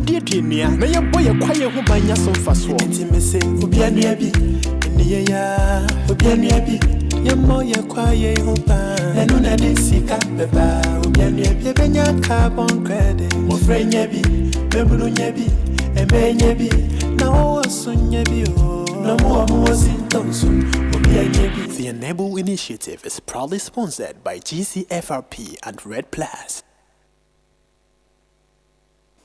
yɛduadua nnua na yɛbɔ yɛ kwaeɛ ho ban nya so mfasoɔ. Nti mese obia nua bi ɛne yɛ ya, obia nua bi, yɛmmɔ yɛ kwaeɛ ho ban, ɛno na de sika bɛba. Obia nua bi, yɛbɛnya carbon credit. Mmɔfra nya bi, mmabunu nya bi, ɛmɛ nya bi, na wɔwɔ so nya bi o, na mo a mowɔ sintɔ nso, obia nya bi. The Enable Initiative is proudly sponsored by GCFRP and Red Plus.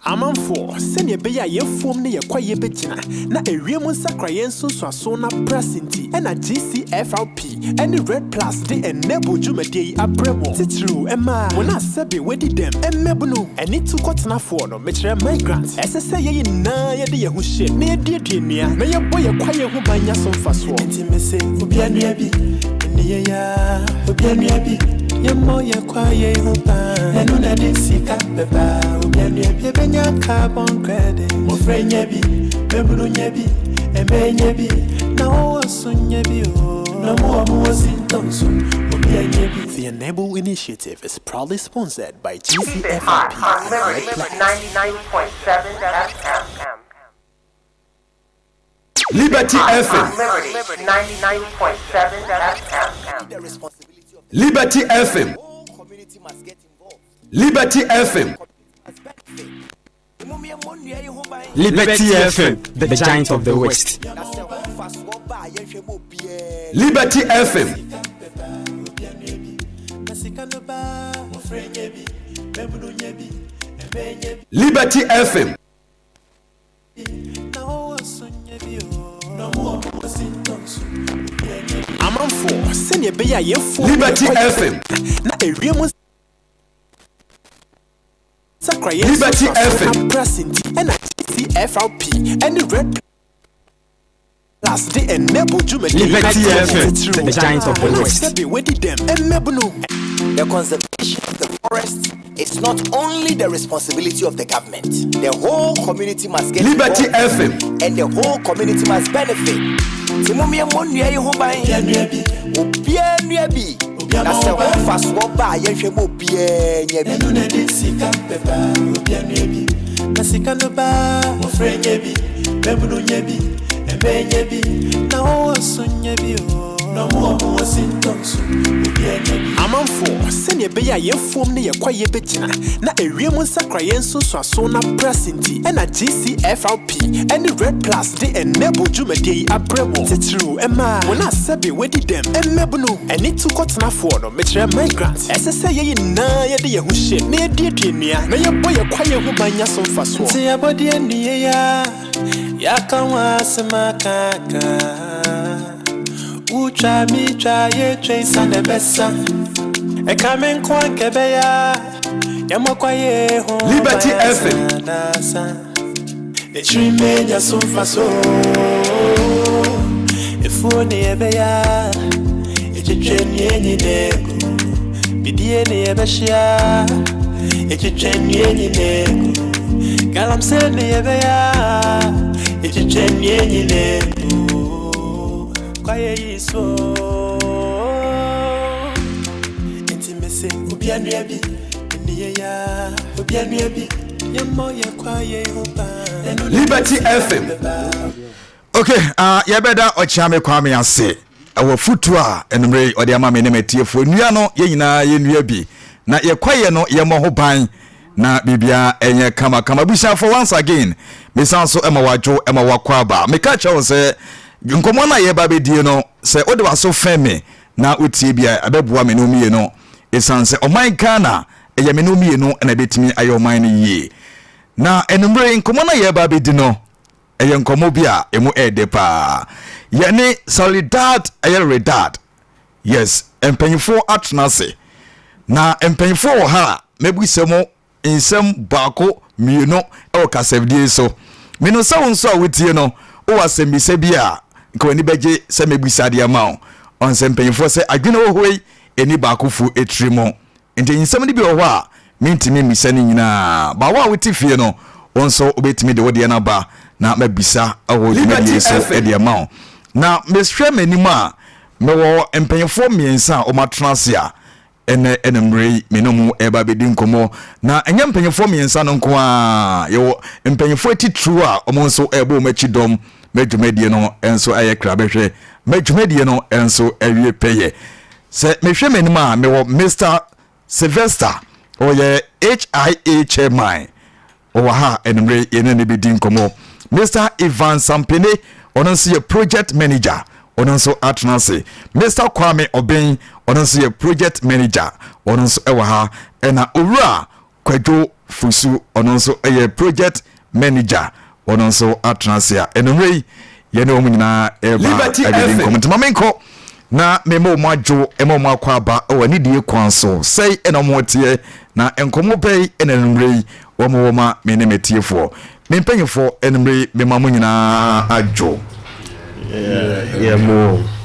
Amanfoɔ, sɛnea ɛbɛyɛ a yɛfuom ne yɛkwaeɛ bɛgyina na ewiem nsakraeɛ nsonsoaso no aprase nti, ɛna GCFRP ɛne Red Plus de Enable dwumadie yi abrɛ mo. Titiriw ɛmaa wɔn a sɛbe wɔadi dɛm, mmabunu ɛne tukɔtenafoɔ no, mekyerɛ migrant, ɛsɛ sɛ yɛn nyinaa yɛde yɛn ho hyɛ na yɛduadua nnua na yɛbɔ yɛ kwaeɛ ho ban nya so mfasoɔ. Nti mese obia nua bi ɛne yɛ ya, obia nua bi, yɛmmɔ yɛ kwaeɛ ho ban, ɛno na de sika bɛba. Obia nua bi, yɛbɛnya carbon credit. Mmɔfra nya bi, mmabunu nya bi, ɛmɛ nya bi, na wɔwɔ so nya bi o, na mo a mowɔ sintɔ nso, obia nya bi. The Enable Initiative is proudly sponsored by Keep it hot GCFRP on and Red Liberty Plus. 99.7 FM. Liberty On FM. Liberty 99.7 FM. Liberty FM. Liberty FM. Liberty FM, the giant of the West. Liberty FM. Na sika no ba, mmɔfra nya bi, mmabunu nya bi, ɛmɛ nya bi, Liberty FM. na wɔwɔ so nya bi o, na mo a mowɔ sintɔ nso, obia nya bi. Amanfoɔ, sɛnea ɛbɛyɛ a yɛfuom ne Liberty yɛkwaeɛ FM. na ewiem nsakraeɛ Liberty nsonsoaso FM. aprase nti, ɛna GCFRP ɛne Red Plus de Enable dwumadie yi Liberty abrɛ mo. FM, Titiriw the giant of the wɔn a West. sɛbe wɔadi dɛm, mmabunu The conservation of the forest is not only the responsibility of the government. The whole community must get Liberty involved, FM. and the whole community must benefit. Nti momma yɛmmɔ nnua yi ho ban. Obia nua bi, Obiara nnua bi. Obiara Na sɛ ma wo ban. ho mfasoɔ ba a, yɛnhwɛ ma obiara nya bi. Ɛno na de sika bɛba. Obia nua bi, na sika no ba, mmɔfra nya bi, mmabunu nya bi, ɛmɛ nya bi, na wɔwɔ so nya bi o, na mo a mowɔ sintɔ nso, obia nya bi. Amanfoɔ, sɛnea ɛbɛyɛ a yɛfuom ne yɛkwaeɛ bɛgyina na ewiem nsakraeɛ nsonsoaso no aprase nti, ɛna GCFRP ɛne Red Plus de Enable dwumadie yi abrɛ mo. Titiriw ɛmaa wɔn a sɛbe wɔadi dɛm, mmabunu ɛne tukɔtenafoɔ no, mekyerɛ migrant, ɛsɛ sɛ yɛn nyinaa yɛde yɛn ho hyɛ na yɛduadua nnua na yɛbɔ yɛ kwaeɛ ho ban nya so mfasoɔ. Nti abɔdeɛ nnua ya, yɛaka ho asɛm akaka, wotwa metwa yɛtwa nsa na ɛbɛsa, ɛka me nko anka ɛbɛyɛ a yɛmmɔ kwaeɛ ho Liberty ban. FM. Ansa n'akyiri menya so mfa so, efuo ne yɛbɛyɛ a ɛtwitwa nnua nyinaa gu, bidie ne yɛbɛhyia, ɛtwitwa nnua nyinaa gu, galamsey ne yɛbɛyɛ a ɛtwitwa nnua nyinaa gu, kwaeɛ yi so. Nti mese obia nua bi ɛne yɛ ya, obia nua bi, yɛmmɔ yɛ kwaeɛ ho ban, ɛno na Liberty FM. Okay, yɛbɛda Ɔkyeame Kwame ase ɛwɔ foto a ɛnumere yi ɔde ama me ne matiefoɔ. Nnua no, yɛn nyinaa yɛnnua bi na yɛkɔyɛ no, yɛmmɔ ho ban na biribiara ɛnyɛ kamakama. Abusuafoɔ, once again mesan so ɛma wadwo, ɛma wakɔ aba. Meka kyerɛ wo sɛ nkɔmmɔ no a yɛba bɛdie no, sɛ wode waso fɛn me na wotie bi a, ɛbɛboa me ne wo mmienu, ɛsiane sɛ ɔman Ghana ɛyɛ me ne wo mmienu ɛna ɛbɛtumi ayɛ ɔman no yie. Na ɛnumere nkɔmmɔ no a yɛba bɛdi no, ɛyɛ nkɔmmɔ bi a ɛmu ɛɛdɛ paa. Yɛne Solidad, ɛyɛ Redad, yes, mpanyinfoɔ atena ase na mpanyinfoɔ wɔ ha a mɛbisa mu nsɛm baako mmienu ɛwɔ kasafidie so. Menu sɛ wo nso a wotie no, wowɔ asɛmmisa bi a nka w'ani bɛgye sɛ mɛbisa deɛ ma wo. Ɔn sɛ mpanyinfoɔ sɛ adwene wɔ hɔ yi ɛni baakofo ɛtiri mu, nti nsɛm no bi wɔ hɔ a mentumi mmisa no nyinaa. Baawo a wote fie no, wo nso wobɛtumi de wodeɛ no aba na mabisa ɛwɔ dwumadie so ɛde ama wo. Na mehwɛ m'anim a, mewɔ mpanyinfoɔ mmiɛnsa a wɔatena ase a Ɛnɛ anwummerɛ yi me ne mo ɛreba abɛdi nkɔmmɔ, na ɛnyɛ mpanyinfoɔ mmiɛnsa no nko ara, yɛwɔ mpanyinfoɔ atitiriw a wɔn nso ɛrebɔ wɔn akyi dɔm ma dwumadie no nso ayɛ krabɛhwɛ, ma dwumadie no nso awie pɛyɛ. Sɛ mehwɛ m'anim a, mewɔ Mister Sylvester, ɔyɛ HIA chairman. Ɔwɔ ha a anwummere yi yɛne no bɛdi nkɔmmɔ. Mister Ivan Sampene, ɔno nso yɛ project manager, ɔno nso atena ase. Mister Kwame Obeng, ɔno nso yɛ project manager, ɔno nso wɔ ha. Ɛna Owura Kwadwo Fosu, ɔno nso yɛ project manager, ɔno nso atena ase a anwummere yi yɛne wɔn nyinaa ɛreba abɛdi nkɔmmɔ. Nti ma menkɔ na mema wɔn adwo, ma wɔn akɔ aba wɔ anidie kwan so. Sɛi na wɔn teɛ, na nkɔmmɔ bɛyi na anwummerɛ yi wɔn wɔ ma me ne m'atiefoɔ. Me mpanyinfoɔ, anwummerɛ yi mema mo nyinaa adwo.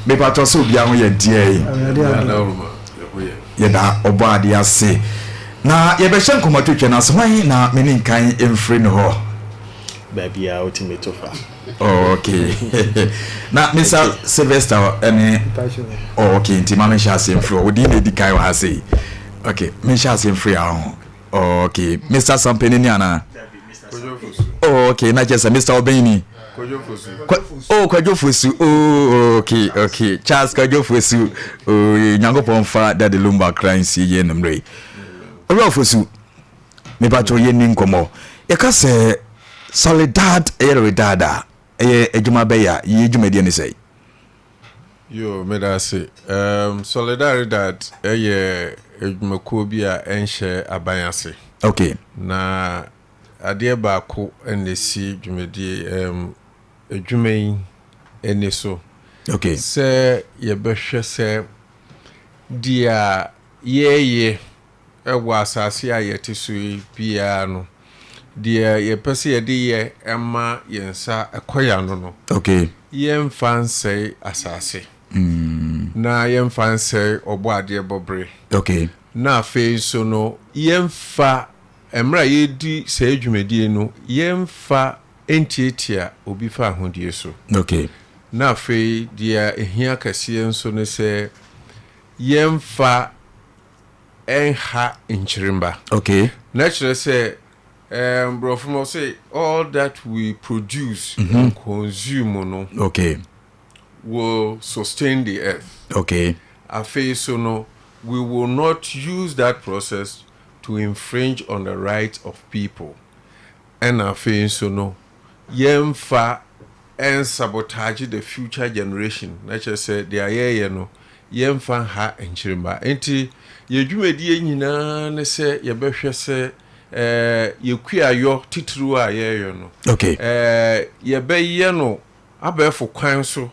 Mepatɔ sɛ obiara ho yɛ deɛ yi. Yɛda ɔbɔ adeɛ ase. Na yɛbɛhyɛ nkɔmmɔ twetwe no ase. Hwan na me ne nkan mfiri ne hɔ? Baabi a wotumi to fa. Oh, okay. Na Mr. Sylvester ɛne. Oh, okay. Nti ma menhyɛ aseɛ mfiri hɔ. Wo din na ɛdi kan wɔ ha sei. Okay, menhyɛ aseɛ mfiri ha ho. Oh, okay. Mr. Sampene ni anaa? Oh, okay. Na kyerɛ sɛ Mr. Ɔbɛn ni. Oh, Kwadwo Fosu. Oh, okay, okay. Charles Kwadwo Fosu. Oh, Nyankopɔn fa Daddy Lumba kra nsie yɛ numere yi. Owura Fosu. Mepakyɛw yɛnni nkɔmmɔ. Yɛka sɛ Soledad yɛ Redad a, ɛyɛ adwuma bɛn a yɛ dwumadie ne sɛn? Yo, meda ase. Um, Solidaridad yɛ adwumakuo bi a ɛnhyɛ aban ase. Okay. Na adeɛ baako na ɛsi dwumadie, um, adwuma yi ani so. Okay. Sɛ yɛbɛhwɛ sɛ deɛ yɛreyɛ wɔ asase a yɛte so yi biara no, deɛ yɛpɛ sɛ yɛde yɛ ma yɛn nsa kɔ yɛn ano no, okay. yɛmfa nsɛe asase, na yɛmfa nsɛe Ɔbɔadeɛ bɔbere, okay. na afei nso no, yɛmfa, mmerɛ a yɛredi saa dwumadie no, yɛmfa ntiatia obi fahodie so. Okay. Na afei deɛ ɛhia kɛseɛ nso ne sɛ, yɛmfa ɛnha nkyirimba. Okay. Na kyerɛ sɛ, um, borɔfo no ɔse all that we produce mm -hmm. and consume no. Okay. Will sustain the earth. Okay. Afei so no, we will not use that process to infringe on the rights of people. Ɛna afei nso no, yɛmfa ɛnsabotage the future generation, na kyerɛ sɛ deɛ yɛreyɛ no, yɛmfa nha nkyirimma. Enti yɛn dwumadie nyinaa ne sɛ yɛbɛhwɛ sɛ yɛn kuayɔ titiriw a yɛreyɔ no, okay. yɛbɛyɛ no abɛɛfo kwan so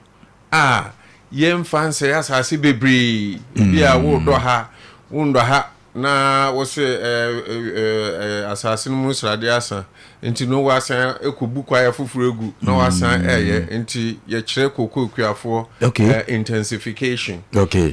a yɛmfa nsɛe asase bebree. Ebi a woredɔ ha, wondɔ ha, Na wose ɛɛ asase no mu sradeɛ asa nti no wasan kɔbu kwaeɛ foforɔ agu na wasan ɛyɛ nti yɛkyerɛ kookoo kuafoɔ okay. intensification okay.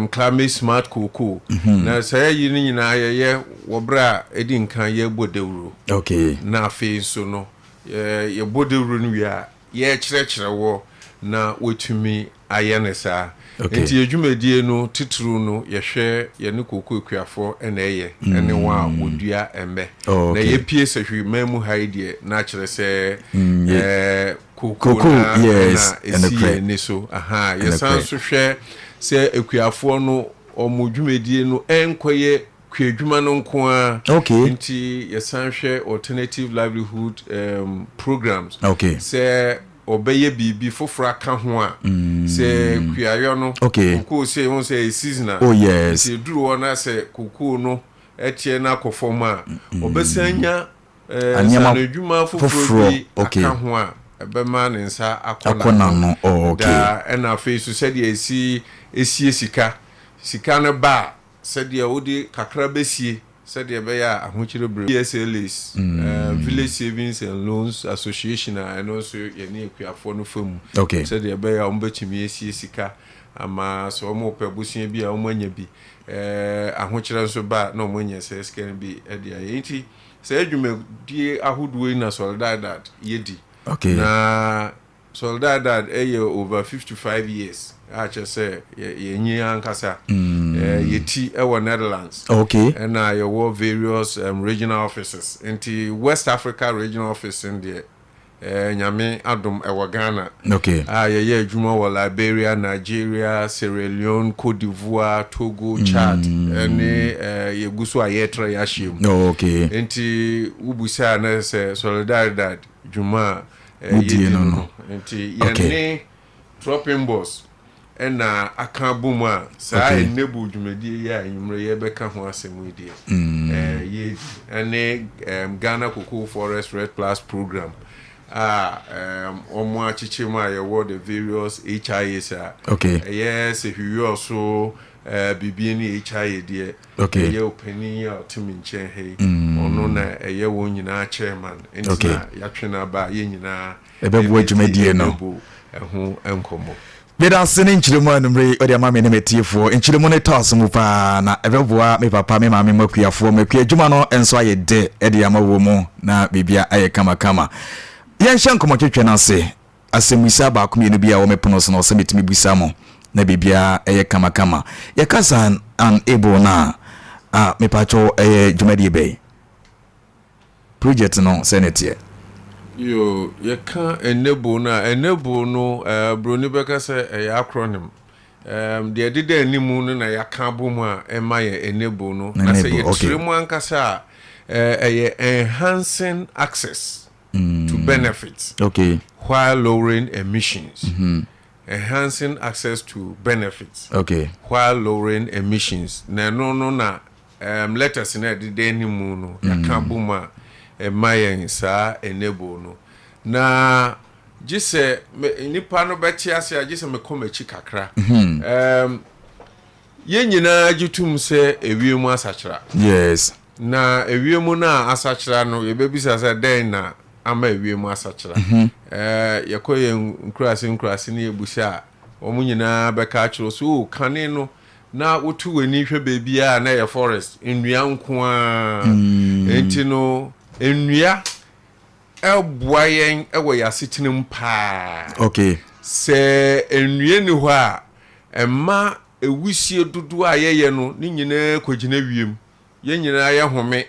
climate smart kookoo mm -hmm. na saa yi no nyinaa yɛyɛ wɔ berɛ a ɛdi nkan yɛbɔ dawuro okay. na afei nso no yɛbɔ dawuro no wie a yɛrekyerɛkyerɛ wɔ na wɔatumi ayɛ no saa. Okay. Nti yɛ dwumadie no titiriw no yɛhwɛ yɛne kooko akuafoɔ na ɛyɛ ɛne wɔn a wɔdua mmɛ. Oh, Na okay. yɛpie sahwi man mu ha yi deɛ na akyerɛ sɛ ye- ɛɛ kooko Kooko, na yes, na ɛsi ɛnokorɛ. yɛn ani so. Aha, yɛsan Ɛnokorɛ. nso hwɛ sɛ akuafoɔ no wɔn dwumadie no ɛnkɔyɛ kuadwuma no nko ara. Okay. Nti yɛsan hwɛ alternative livelihood programs. Okay. Sɛ ɔbɛyɛ biribi foforɔ aka ho a, sɛ kuayɔ no, Okay. kokoo sei, wohu sɛ ɛyɛ seasonal. Oh, yes. Nti ɛduru hɔ na sɛ kokoo no teɛ no akɔ fam a, ɔbɛsan nya Nneɛma nsanodwuma foforɔ foforɔ, bi okay. aka ho a, ɛbɛma ne nsa akɔ Akɔ n'ano, oh, okay. Daa, ɛna afei nso sɛdeɛ ɛsi sie sika, sika no ba a, Sɛdeɛ wode kakra bɛsie sɛdeɛ ɛbɛyɛ a ahokyere berɛ. VSLAs, Village Savings and Loans Association a ɛno nso yɛne akuafoɔ no fa mu. Okay. Sɛdeɛ ɛbɛyɛ a wɔbɛtumi asie sika ama sɛ wɔrepɛ bosea bi a wɔanya bi. Ahokyerɛ nso ba a na wɔanya saa sika no bi de ayɛ. Nti saa dwumadie ahodoɔ yi na Solidaridad yɛdi. Okay. Na Solidaridad yɛ over 55 years a kyerɛ sɛ yɛnyin ankasa. Yɛ ti wɔ Netherlands. Okay. Ɛna yɛwɔ various regional offices. Nti West Africa regional office no deɛ, Nyame adom ɛwɔ Ghana. Okay. A yɛyɛ adwuma wɔ Liberia, Nigeria, Sierra Leone, Cote d'Ivoire, Togo, Chad, ɛne yɛgu so a yɛretra yɛahyia mu. Oh, okay. Nti wobusaa na sɛ Solidaridad dwuma a Wodie yɛdi no no no. no. Nti yɛne Tropenbos na aka abom a saa Okay. Enable dwumadie yi a anwummerɛ yɛrebɛka ho asɛm yi deɛ, yɛredi. Ɛne Ghana Cocoa Forest Red Plus Program a wɔn akyekyɛ mu a yɛwɔ the various HIAs a ɛyɛ Sehwi-Wiawso, Bibie ne HIA deɛ, ɛyɛ ɔpanin a ɔte me nkyɛn ha yi, ɔno na ɛyɛ wɔn nyinaa chairman, nti na yɛatwe no aba a yɛn nyinaa Ɛbɛboa yɛbɛdi dwumadie no. Enable ho nkɔmmɔ. Meda ase ne nkyerɛmu a anwummere yi wode ama me ne m'atiefoɔ. Nkyerɛmu no tɔ asom paa na ɛbɛboa me papa, me maame, mo akuafoɔ, mo akua adwuma no nso ayɛ dɛ de ama wɔ mu na biribia ayɛ kamakama. Yɛnhyɛ nkɔmmɔtwetwe no ase. Asɛmmisa baako mmienu bi a ɛwɔ me pono so no ɔsɛ metumi bisa mo na biribiara ɛyɛ kamakama. Yɛka sa unable no a, a mepakyɛw ɛyɛ dwumadie bɛn? Project no sɛn na ɛteɛ? Yoo, yɛka enable no a, enable no eh, broni bɛka sɛ ɛyɛ acronym. Um, deɛ ɛdeda anim no na yɛaka abom a ɛma yɛ enable no. Na sɛ Enable, okay. yɛkyerɛ mu ankasa a, eh, ɛyɛ enhancing access to benefits while lowering emissions. Enhancing access to benefits while lowering emissions. Na ɛno no na um, letters no a ɛdeda anim no yɛaka abom a ɛma yɛn saa enable no. Na gye sɛ nipa no bɛte ase a, gye sɛ mekɔ m'akyi kakra. Um, yɛn nyinaa gye tom sɛ ewiem asakyera. Yes. Na ewiem no a asakyera no, yɛbɛbisa sɛ dɛn na ama ewiem asakyera? Ɛɛ, yɛkɔ yɛn nkuraase nkuraase ne yɛbusa a, wɔn nyinaa bɛka akyerɛ wo sɛ, oh, kane no, na woto w'ani hwɛ baabiara a na ɛyɛ forest, nnua nko ara. Enti no, nnua boa yɛn wɔ yɛn asetena mu paa. Okay. Sɛ nnua nni hɔ a, ɛma ewusie dodoɔ a yɛyɛ no ne nyinaa kɔgyina wiem. Yɛn nyinaa yɛhome,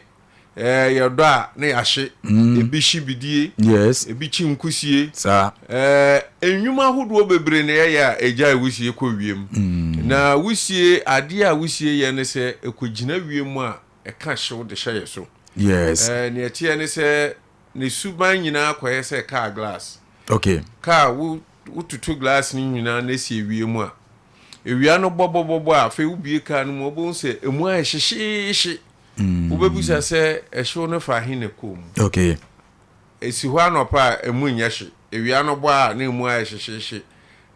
ɛɛ yɛdɔ a na yɛahye. Ebi hye bidie, Yes. ebi kye nkusie. Saa. Ɛɛ nnwuma ahodoɔ bebree na yɛyɛ a ɛgyae wusie kɔ wiem. Na wusie, adeɛ a wusie yɛ ne sɛ ɛkɔgyina wiem a ɛka hyew de hyɛ yɛ so. Yes. Ɛɛ nea ɛteɛ ne sɛ ne suban nyinaa kɔyɛ sɛ car glass. Okay. Car wo wototo glass no nyinaa na esi ewia mu a, ewia no bɔbɔbɔbɔ a afei wobue car no mu a wobɛhu sɛ emu ayɛ hyehyeehye. Wobɛbisa sɛ ɛhyew no fa he na ɛkɔɔ mu. Okay. Esi hɔ anɔpa a emu nyɛ hye, ewia no bɔ a na emu ayɛ hyehyeehye.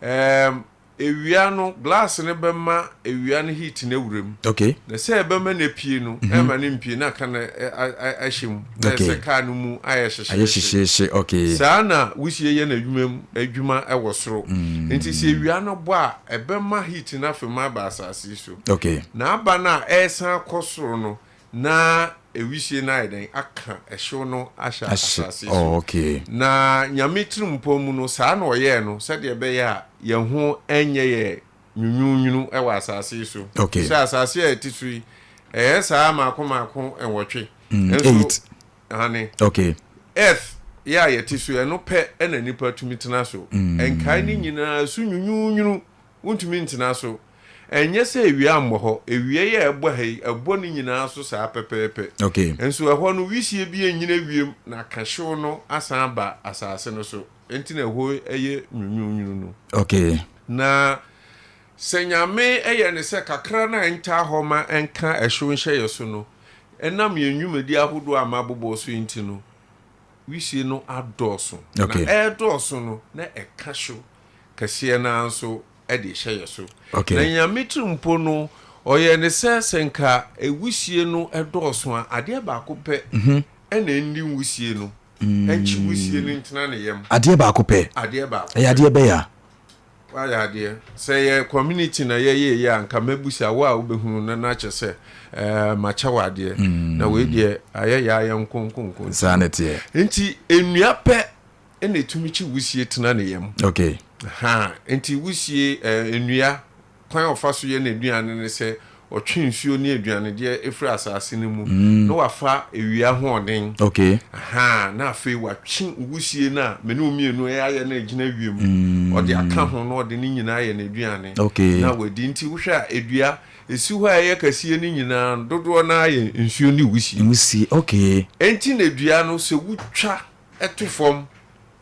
Ɛɛm Ewia no, glass no bɛma ewia no heat no awura mu. Okay. Na sɛ ɛbɛma no apue no, mhm. ɛma no mpue na aka no ahyɛ mu. Na okay. ɛsɛ kaa no mu ayɛ hyehyehye. Ayɛ hyehyehye, okay. Saa na wusie yɛ n'adwuma mu adwuma wɔ soro. Mm. Nti sɛ ewia no bɔ a, ɛbɛma heat no afei mu aba asase so. Okay. Na aba no a ɛresan kɔ soro no, Na ewisie no ayɛ dɛn aka ɛhyew no ahyɛ Ahye, asase so. oh, okay. Na Nyame tirimpɔ mu no, saa na ɔyɛɛ no, sɛdeɛ ɛbɛyɛ a yɛn ho nyɛ yɛn nwunwunwunu wɔ asase yi so. Okay. Sɛ asase a yɛte so yi, ɛyɛ saa mmaako mmaako nwɔtwe. Nso, Eight. Aane. Okay. Earth yɛ a yɛte so yi, ɛno pɛ na nnipa tumi tena so. Nkae no nyinaa, so nwunwunwunu. Wontumi ntena so. Ɛnyɛ sɛ awia mmɔ hɔ. Awia yi a ɛbɔ ha yi, ɛbɔ ne nyinaa so saa pɛpɛɛpɛ. Okay. Nso ɛhɔ no, wisie bi nnyina wiem na aka hyew no asan aba asase no so. Enti na ɛhɔ yɛ nwunwunwunu no. Okay. Na sɛ Nyame yɛ no sɛ kakra no a ɛntaa hɔ ma ɛnka ɛhyew nhyɛ yɛ so no, ɛnam yɛn nnwumadi ahodoɔ a mabobɔ so yi nti no, wisie no adɔɔso. Okay. Na ɛredɔɔso no, na ɛka hyew kɛseɛ no ara nso de rehyɛ yɛ so. Okay. Na Nyame tirimpɔ no, ɔyɛɛ no sɛ sɛ nka wusie no dɔɔso a, adeɛ baako pɛ ɛna ɛnni wusie no, ɛnkye wusie no ntena ne yam. Adeɛ baako pɛ? Adeɛ baako Ɛyɛ pɛ. adeɛ bɛn a? Wayɛ adeɛ. Sɛ yɛ community na yɛyɛ yɛ a, nka mɛbusa wo a wobɛhunu no na kyerɛ sɛ ɛɛ makyɛ wo adeɛ. Na wei deɛ ayɛ yɛ ayɛ nkonkonko. Saa na ɛteɛ. Nti nnua pɛ ɛna ɛtumi kye wusie tena ne yam. Okay. Ha, nti wusie eh, nnua, kwan a ɔfa so yɛ n'aduane ne sɛ Ɔtwe nsuo ne aduanedeɛ firi asase no mu, na wafa awia ahoɔden. Okay. Ahaa, na afei watwe wusie no a me ne wo mmienu ayɛ no agyina wiem. Ɔde aka ho na ɔde ne nyinaa ayɛ n'aduane. Okay. Na wadi. Nti wohwɛ a, edua esi hɔ a ɛyɛ kɛseɛ no nyinaa no, dodoɔ no ara yɛ nsuo ne wusie. Wusie, okay. Enti na dua no, sɛ wotwa to fam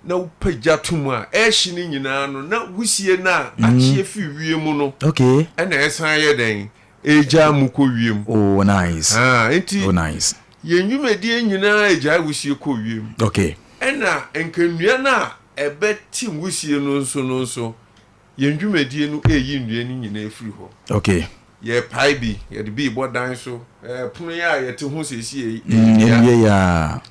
na wopagya to mu a, ɛrehye no nyinaa no, na wusie no a akye afi wiem no okay. ɛna ɛsan yɛ dɛn? Ɛregyaa mu kɔ wiem. Oh, nice. Ah, nti oh, nice. Yɛn nnwumadie nyinaa ɛgyae wusie kɔ wiem. Okay. Ɛna nka nnua no a ɛbɛte wusie no nso no nso, yɛn dwumadie no ɛreyi nnua no nyinaa afiri hɔ. Okay. Yɛrepae bi, yɛde bi rebɔ dan so. Pono yi a yɛte ho seesei yi, nnua. Nnua yi a.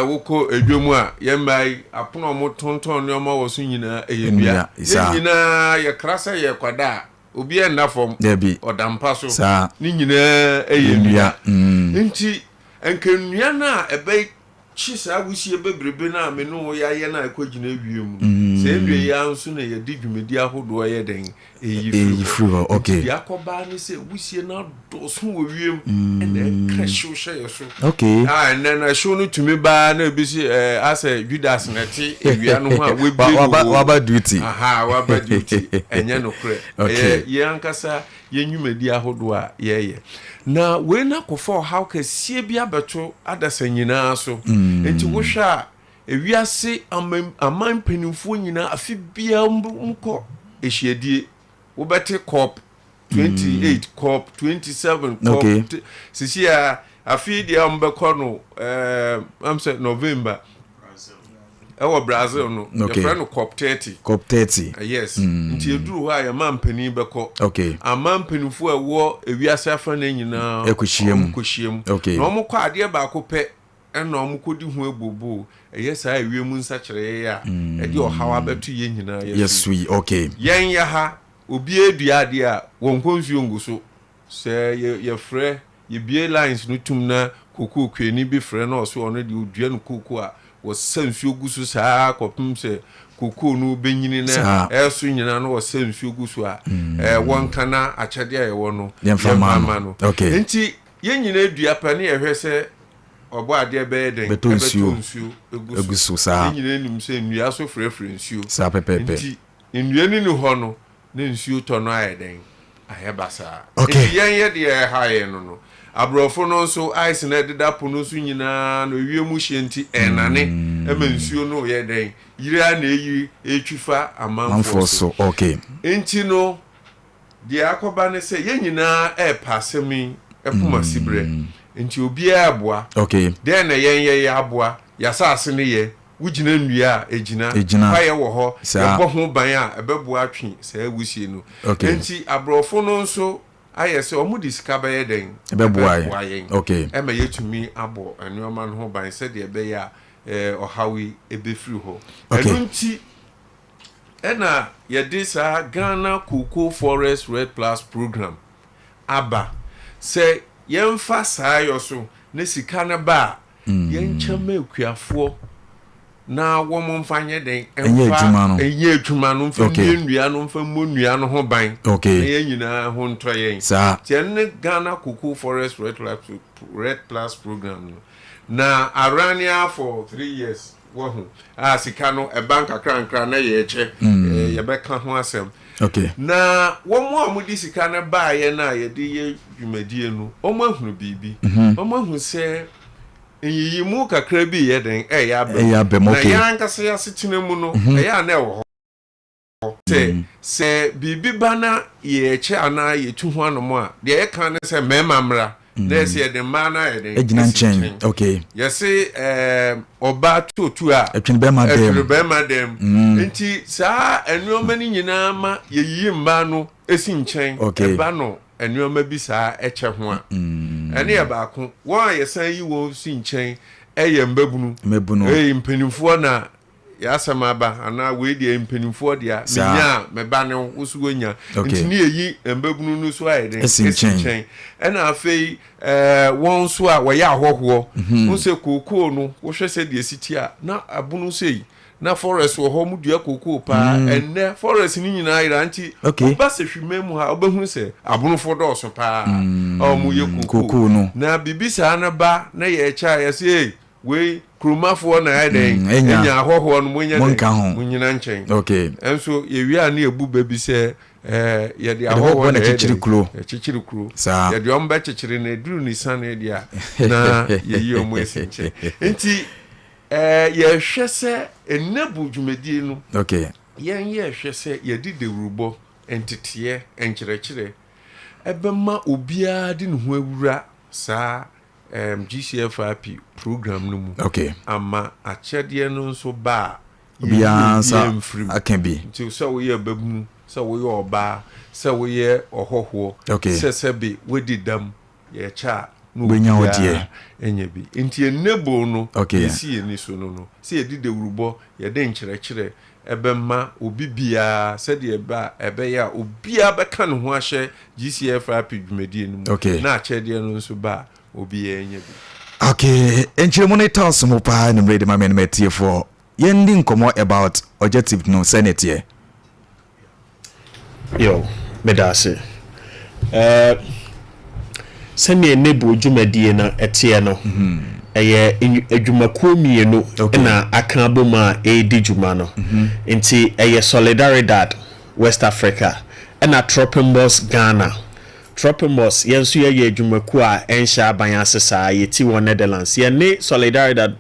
Wokɔ edwa mu a, yɛn mmaa yi, apono a wɔtontɔn nneɛma wɔ so nyinaa, ɛyɛ nnua. Yɛn nyinaa yɛkra sɛ yɛrekɔda a, obiara nna fam. Dabi. Ɔda mpa so. Saa. Ne nyinaa ɛyɛ nnua. Nti, nka nnua no a ɛbɛ Kye saa wusie bebrebe no a me ne wo yɛayɛ no a ɛkɔgyina wiem no, saa nnua yi ara nso na yɛde dwumadi ahodoɔ yɛ dɛn? Ɛyi firi hɔ. Nti deɛ akɔba ne sɛ wusie no adɔɔso wɔ wiem ɛna ɛka hyew hyɛ yɛ so. A ɛnɛ no ɛhyew no tumi baa na ebi si ɛɛ asɛ Judas na ɛte ewia no ho a wabue no wɔ. Waba duty. Aha waba duty ɛnyɛ nokorɛ. Ɛyɛ yɛn ankasa yɛn nnwumadi ahodoɔ a yɛyɛ. Na wei no akɔfa ɔhaw kɛseɛ bi abɛto adasa nyinaa so. Nti wohwɛ a, ewiase aman aman mpanimfoɔ nyinaa afe biara wɔkɔ ehyiadie. Wobɛte COP 28, COP 27, COP okay. Sisi a afe yi deɛ wɔbɛkɔ no ɛɛ am sɛ November. ɛwɔ Brazil no okay. yɛfrɛ no COP 30. COP 30. Yes. Nti eduru hɔ a yɛma mpanyin bɛkɔ. Okay. Ama mpanyinfoɔ a ɛwɔ ewiase afa no nyinaa. Ɛkɔhyia mu. Kɔhyia mu. Okay. Na wɔn kɔ adeɛ baako pɛ ɛna wɔn kɔdi ho abobo ɛyɛ saa ewiem nsakyerɛeɛ a ɛde ɔhaw abɛto yɛn nyinaa yɛ so yi. Okay. Yɛn yɛ ha obiara dua adeɛ a wɔn kɔ nsuo ngu so sɛ yɛ yɛfrɛ Yɛbue lines no tum na kookoo kuani bi frɛ na ɔse ɔno deɛ ɔdua no kookoo a, wɔsa nsuo gu so saa ara kɔpem sɛ kookoo no bɛnyini na ɛreso nyinaa na wɔsa nsuo gu so a, ɛɛ wɔnka na akyɛdeɛ a yɛwɔ no Yɛmfa yɛmfa mma mma no. no. Okay. Nti yɛn nyinaa dua pɛ ne yɛhwɛ sɛ ɔbɔ adeɛ bɛyɛ dɛn? Bɛtɔ nsuo Ɛbɛtɔ nsuo agu agu so. so saa. Yɛn nyinaa nim sɛ nnua so frɛfrɛ nsuo. Saa pɛpɛɛpɛ. Nti nnua no nni hɔ no, na nsuo tɔ no ayɛ dɛn? Ayɛ basaa. Okay. Nti yɛn yɛ deɛ ɛha yɛn no no, aborɔfo no nso ice no a ɛdeda po no so nyinaa no ewiem hyeɛ nti ɛnane ɛma nsuo no yɛ dɛn? Yiri ara na ɛyiri ɛretwi fa amanfoɔ Manfoɔ so. so. Okay. Nti no deɛ akɔba ne sɛ yɛn nyinaa ɛrepa asɛm yi poma siberɛ. Nti obiara reboa. Okay. Dɛn na yɛn yɛyɛ aboa? Yɛn asase no yɛ Wogyina nnua a, egyina. Egyina. Kwaeɛ wɔ hɔ. Saa. Yɛbɔ ho ban a, ɛbɛboa atwe saa wusie no. Okay. Enti aborɔfo no nso ayɛ sɛ wɔde sika bɛyɛ dɛn? Ɛbɛboa yɛn. Ɛbɛboa yɛn. Okay. Ɛma yɛatumi abɔ nneɛma no ho ban sɛdeɛ ɛbɛyɛ a eh, ɔhaw yi ɛbɛfiri hɔ. Okay. Ɛno nti ɛna yɛde saa Ghana Cocoa Forest Red Plus Program aba sɛ yɛmfa saa yɔ so na sika no ba a, Yɛnkyɛ mma akuafoɔ na wɔn mfa nyɛ dɛn? Ɛnyɛ adwuma no. Ɛnyɛ adwuma no, mfa Okay. nnua nnua no, mfa mmɔ nnua no ho ban. Okay. Na yɛn nyinaa ho ntɔ yɛn. Saa. Nti ɛno ne Ghana Cocoa Forest Red Plus, Red Plus Program no. Na arane ara for 3 years, wahu, a sika no ɛba nkakrankra na yɛrekyɛ, yɛbɛka ho asɛm. Okay. Na wɔn a wɔde sika no baeɛ no a yɛde yɛ dwumadie no, wɔahunu biribi. Wɔahunu sɛ nyiyimu kakra bi reyɛ dɛn? Ɛreyɛ aba mu. Ɛreyɛ aba mu, Na okay. yɛn ankasa yɛn asetena mu no, ɛyɛ a na ɛwɔ hɔ sɛ, sɛ biribi ba na yɛrekyɛ anaa yɛtu ho anom a, deɛ yɛka ne sɛ mmarima mmra, na yɛsɛ yɛde mmaa no ayɛ dɛn? Agyina Asi nkyɛn. Okay. Yɛse ɔbaa tuotu a, Ɛtwene bɛrima dɛm. ɛtwene bɛrima dɛm. Nti saa nneɛma no nyinaa ma yɛyiyi mmaa no si nkyɛn. Okay. Ɛba no nneɛma bi saa ɛkyɛ ho a. Ɛne yɛ baako. Wɔn a yɛsan yi wɔn si nkyɛn ɛyɛ mmabunu. Mmabunu. Ɛyɛ mpanimfoɔ na Yɛasɛm aba anaa wei deɛ mpanimfoɔ deɛ Saa. menya a mɛba ne wo so woanya. Okay. Nti ne yɛyi mbabunu no so ayɛ den Asi nkyɛn. Ɛna afei wɔn nso a wɔyɛ ahɔhoɔ, wo sɛ kookoo no, wohwɛ sɛ deɛ ɛsi ti a, na abono sei na forest wɔ hɔ, mu dua kookoo paa. Ɛnnɛ forest no nyinaa yera, nti woba sɛ hwima mu ha, wobɛhunu sɛ abonofoɔ dɔɔso paa a wɔyɛ kookoo. Kookoo no. Na biribi saa no ba na yɛkyɛ a, yɛsɛ ei, wei kuromafoɔ na ayɛ dɛn Anya. anya, ahɔhoɔ no monyɛ dɛn, Monka ho. monyina nkyɛn. Ɛnso yɛwie a, ne yɛbu ba bi sɛ yɛde Yɛde hɔhoɔ ahɔhoɔ na na ɛyɛ ɛkyekyere dɛn? kuro. Ɛkyekyere kuro. Saa. Yɛde wɔn bɛkyekyere na ɛduru ne sane deɛ a, na yɛyi wɔn asi nkyɛn. Nti yɛhwɛ sɛ ɛnɛbu dwumadie no, yɛn yɛhwɛ sɛ yɛde dawurubɔ, nteteɛ, nkyerɛkyerɛ ɛbɛma obiara de ne ho awura saa GCFRP program no mu ama akyɛdeɛ no nso ba a, obiara yɛyi nsa obiara mfiri mu. Aka bi. Nti sɛ woyɛ babunu, sɛ woyɛ ɔbaa, sɛ woyɛ ɔhɔhoɔ, sɛ sɛbe woadi dam, yɛkyɛ a na Wobɛnya wo deɛ. obiara anya bi. Nti enable no, yɛsi yɛn ani so no, sɛ yɛde dawurubɔ, yɛde nkyerɛkyerɛ ɛbɛma obi biara sɛdeɛ ɛbɛ a ɛbɛyɛ a obiara bɛka ne ho ahyɛ GCFRP dwumadie no mu, na akyɛdeɛ no nso ba a, obiara anya bi. Okay, nkyerɛmu no tɔ so mu paa numere de ma me no matiefoɔ. Yɛndi nkɔmmɔ about objective no sɛne teɛ. Yo, meda ase. Sɛnea enable dwumadie no ɛteɛ no, ɛyɛ adwumakuo mmienu na aka abom a ɛredi dwuma no. Nti ɛyɛ Solidaridad West Africa ɛna Tropenbos Ghana. Tropenbos, yɛn nso yɛyɛ adwumakuo a ɛnhyɛ aban ase saa, yɛti wɔ Netherlands. Yɛne Solidaridad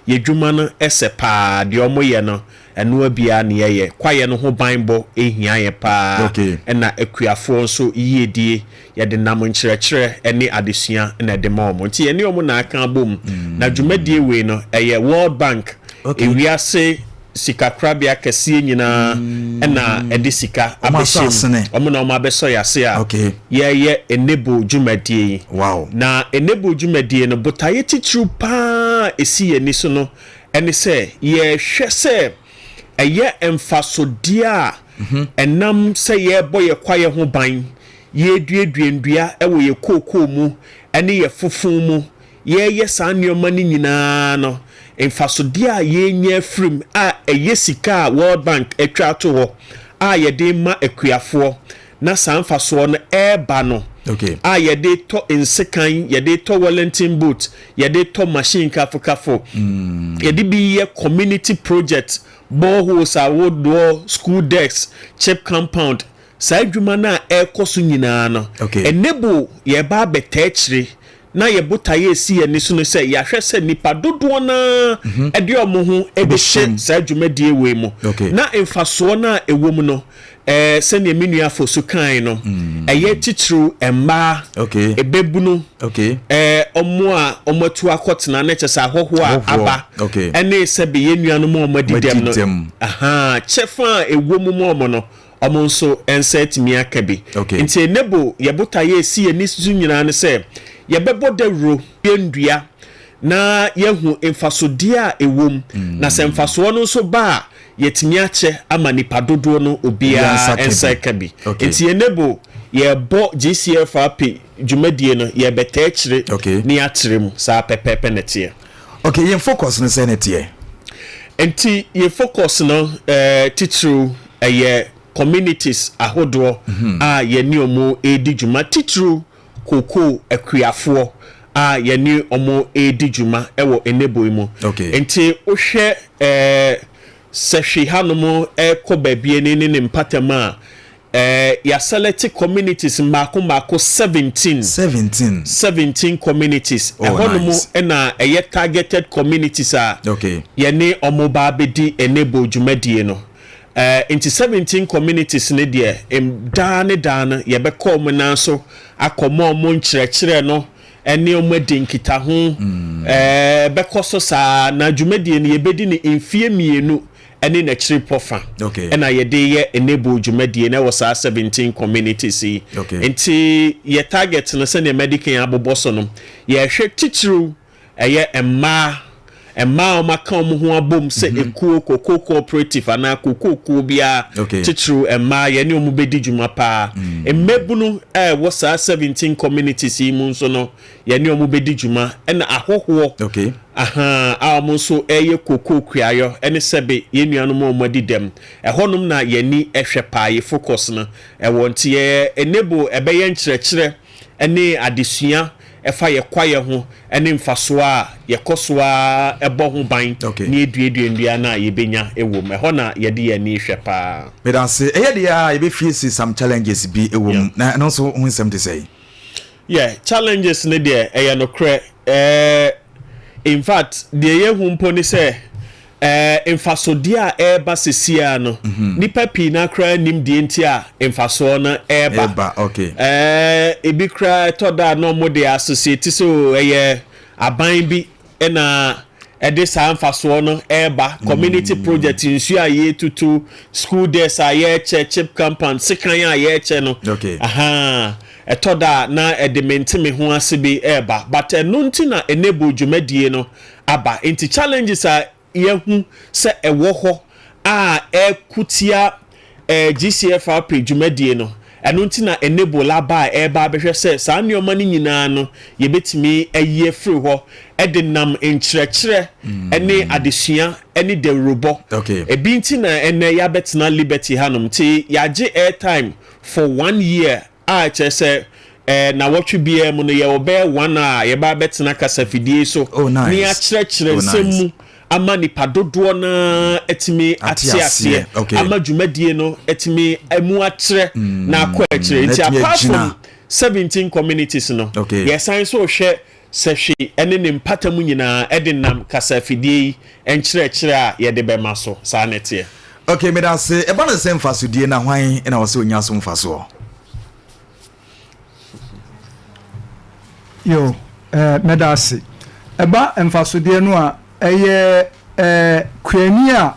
yɛ dwuma no ɛsɛ paa, deɛ ɔmo yɛ no ɛnoa biara ne yɛyɛ. Kwaeɛ no ho banbɔ ehia yɛ paa, ɛna akuafoɔ nso yiedie yɛde nam nkyerɛkyerɛ ne adesua na ɛde ma wɔn. Nti yɛne wɔn na aka abom. Na dwumadie wei no, ɛyɛ World Bank, ewiase sikakorabea kɛseɛ nyinaa ɛna ɛde sika Ɔmo asɔ abɛhyɛ asene. mu. Wɔn na wɔn abɛsɔ yɛ ase a yɛyɛ enable dwumadie yi. Na enable dwumadie no, botaeɛ titiriw paa esi yɛn ani so no ɛne sɛ yɛhwɛ sɛ ɛyɛ mfasodeɛ a ɛnam sɛ yɛrebɔ yɛ kwaeɛ ho ban, yɛreduadua nnua ɛwɔ yɛ kookoo mu ɛne yɛ fofon mu, yɛreyɛ saa nneɛma no nyinaa no, mfasodeɛ a yɛnya afiri mu a ɛyɛ sika a World Bank atwa ato hɔ a yɛde ma akuafoɔ, na saa mfasoɔ no ɛreba no, a yɛde tɔ nsekan, yɛde tɔ Wellington boot, yɛde tɔ machine kafokafo, yɛde bi yɛ community project, boreholes ahodoɔ, school desks, chip compound, saa adwuma no a ɛrekɔ so nyinaa no, enable yɛba abɛtaa akyire na yɛ botaeɛ esi yɛn ani so no sɛ yɛahwɛ sɛ nipa dodoɔ naa ɛde ɔmo ho ɛbɛhyɛ saa dwumadie wei mu, na mfasoɔ no a ɛwɔ mu no, sɛnea me nua afo so kan no, ɛyɛ titiriw mmaa, ebebunu, ɔmo a ɔmo atu akɔtena ne kyɛ sɛ ahɔhoɔ a Ahɔhoɔ, aba, ɛne sɛbe yɛn nuanom a ɔmo adi Ɔmo adi dɛm no, dɛm. Aha, kyɛfa a ɛwɔ mu ma ɔmo no, ɔmo nso nsa atumi aka bi. Nti enable yɛ botaeɛ esi yɛn ani so nyinaa ne sɛ yɛbɛbɔ dawuro, yɛndua na yɛhu mfasodeɛ a ɛwɔ mu, na sɛ mfasoɔ no nso ba a, yɛtumi akyɛ ama nipa dodoɔ no, Obiara obiara nsa ka nsa bi. ka bi. Nti enable yɛbɔ GCFRP dwumadie no, yɛbɛtaa akyire ne yɛakyerɛ mu saa pɛpɛɛpɛ na ɛteɛ. Okay, yɛn focus no sɛ ne teɛ. Nti yɛ focus no, titiriw ɛyɛ communities ahodoɔ a yɛne ɔmo redi dwuma, titiriw kookoo akuafoɔ a yɛne ɔmo redi dwuma ɛwɔ enable yi mu. Nti wohwɛ Sɛhwi hanom ɛkɔ baabi ani ne mpatam a, yɛaselect communities mmaako mmaako 17. 17. 17 communities. Ɛhɔnom nice. ɛna ɛyɛ targeted communities a yɛne ɔmo ba abɛdi enable dwumadie no. Nti 17 communities ne deɛ, daa ne daa no yɛbɛkɔ ɔmo nan so akɔmɔ ɔmo nkyerɛkyerɛ no ɛne ɔmo adi nkitaho. Bɛkɔ so saa na dwumadie no yɛbɛdi ne mfie 2 ɛne n'akyiri pɔfa. Ɛna yɛde yɛ enable dwumadie na ɛwɔ saa 17 communities yi. Nti yɛ target no, sɛnea medican abobɔ so no, yɛhwɛ titiriw ɛyɛ mmaa. Mmaa a wɔaka wɔn ho abom sɛ ekuo, cocoa cooperative anaa cocoa kuo biara, titiriw mmaa, yɛne wɔn bɛdi dwuma paa. Mmabunu a ɛwɔ saa 17 communities yi mu nso no, yɛne wɔn bɛdi dwuma. Ɛna ahɔhoɔ ahaa, a wɔn nso reyɛ cocoa kuayɔ ne sɛbe yɛn nuanom a wɔadi dɛm. Ɛhɔnom na yɛn ani hwɛ paa, yɛ focus no wɔ. Nti yɛ enable ɛbɛyɛ nkyerɛkyerɛ ne adesua ɛfa yɛ kwaeɛ ho ne mfasoɔ a yɛkɔ so ara bɔ ho ban na yɛduadua nnua no a yɛbɛnya wɔ mu. Ɛhɔ na yɛde yɛn ani hwɛ pa ara. Medase. Ɛyɛ deɛ a yɛbɛfiesi some challenges bi wɔ mu. Na ɛno nso ho nsɛm te sɛn? Yeah, challenges no deɛ ɛyɛ nokorɛ. Eh, in fact, deɛ yɛhu mpo ne sɛ eh, mfasodeɛ a ɛreba seesei ara no, nnipa pii no ara koraa nnim deɛ nti a mfasoɔ no ɛreba. Ɛreba, okay. Eh, ebi koraa ɛtɔ da a na wɔde associate sɛ o ɛyɛ aban bi na ɛde saa mfasoɔ no ɛreba, community project, nsuo a yɛretutu, school desk a yɛrekyɛ, chip compound, sekan a yɛrekyɛ no. Okay. Ahaa, ɛtɔ da a na ɛde mente me ho ase bi ɛreba, but ɛno nti na enable dwumadie no aba. Nti challenges a yɛahu sɛ ɛwɔ hɔ a ɛko tia GCFRP dwumadie no, ɛno nti na Enable aba a ɛreba abɛhwɛ sɛ saa nneɛma no nyinaa no yɛbɛtumi ayi afiri hɔ de nam nkyerɛkyerɛ ne adesua ne dawurobɔ. Ebi nti na ɛnnɛ yɛabɛtena Liberty hanom nti yɛagye airtime for one year a kyerɛ sɛ nnawɔtwe biara mu no yɛwɔ bɛyɛ one hour a yɛba abɛtena kasafidie so Oh, na nice. yɛakyerɛkyerɛ Oh, nsɛm nice. mu ama nipa dodoɔ no ara atumi Ate ate aseɛ, aseɛ, okay. ama dwumadie no atumi mu atrɛ na akɔ akyire. Na Nti atumi apart agyina. from 17 communities no, Okay. yɛsan nso rehwɛ sɛhwe ne ne mpata mu nyinaa de nam kasafidie yi nkyerɛkyerɛ a yɛde bɛma so. Saa na ɛteɛ. Ok, meda ase. Ɛba no sɛ mfasodie na hwan na ɔsɛ ɔnya so mfasoɔ? Yo, eh, mɛda ase. Ɛba mfasodeɛ no a, ɛyɛ eh, kuani a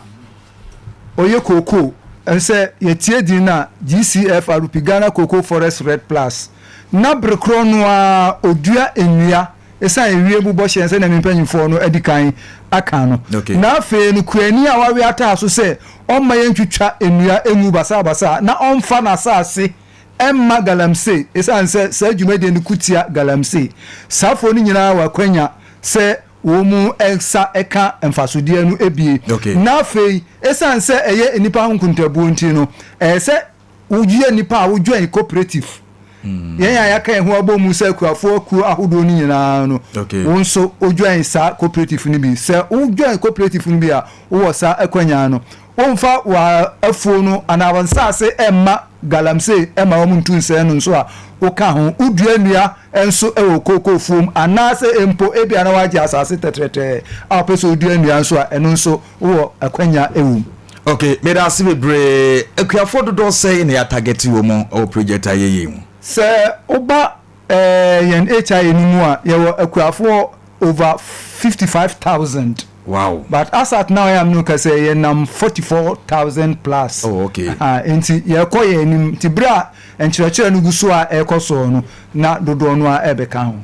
ɔyɛ kookoo, ɛsɛ yɛtie din no a, GCFRP, Ghana Cocoa Forest Red Plus, na bere korɔ no ara ɔdua nnua ɛsiane ewiem bɔhyɛ sɛdeɛ me mpanyinfoɔ no adi kan aka no. Okay. Na afei no kuani a wawe ataa so sɛ ɔmma yɛntwitwa nnua ngu basabasa na ɔmfa n'asase mma galamsey ɛsiane sɛ saa dwumadie no ko tia galamsey. Saafoɔ no nyinaa wɔ akwanya sɛ wɔn mu nsa ka mfasodeɛ no bie. Okay. Na afei ɛsiane sɛ ɛyɛ nnipa ho nkontabuo nti no, ɛyɛ sɛ woyɛ nnipa a wo join cooperative. Yɛn a yɛaka yɛn ho abɔ mu sɛ akuafoɔ akuo ahodoɔ no nyinaa no, Okay. wo nso wo join saa cooperative no bi. Sɛ wo join cooperative no bi a, wowɔ saa akwanya no. Womfa w'afuo no anaa wo nsaase mma galamsey mma wɔn ntu nsɛe no nso a, woka ho. Wodua nnua nso wɔ kookoo fuom anaasɛ mpo ebia na woagye asase tɛtrɛtɛɛ a wopɛ sɛ wodua nnua nso a, ɛno nso wowɔ akwanya wɔ mu. Ok, meda ase bebree. Akuafoɔ dodoɔ sɛn na yɛatagɛte wɔn wɔ project a yɛyɛ yi mu? Sɛ woba yɛn HIA no mu a, yɛwɔ akuafoɔ over 55,000. Wow. But as at now a me ne wo kasa yi, yɛnam 44,000 plus. Oh, okay. Aha, nti yɛrekɔ yɛn anim. Nti berɛ a nkyerɛkyerɛ no gu so a ɛrekɔ soɔ no, na dodoɔ no ara ɛrebɛka ho.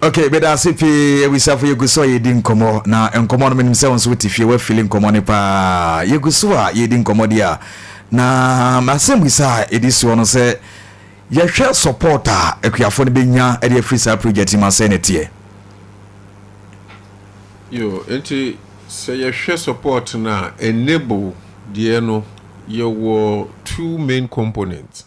Ok, meda ase pii abusuafo yɛgu so a yɛdi nkɔmmɔ na nkɔmmɔ no menim sɛ wo nso wote fie woafili nkɔmmɔ no paa yɛgu so a yɛdi nkɔmmɔ deɛ a na m'asɛmmisa a ɛdi soɔ no sɛ yɛhwɛ support a akuafoɔ no bɛnya de afiri saa project yi mu a sɛn na ɛteɛ? Yo, nti sɛ yɛhwɛ support no a enable deɛ no yɛwɔ two main components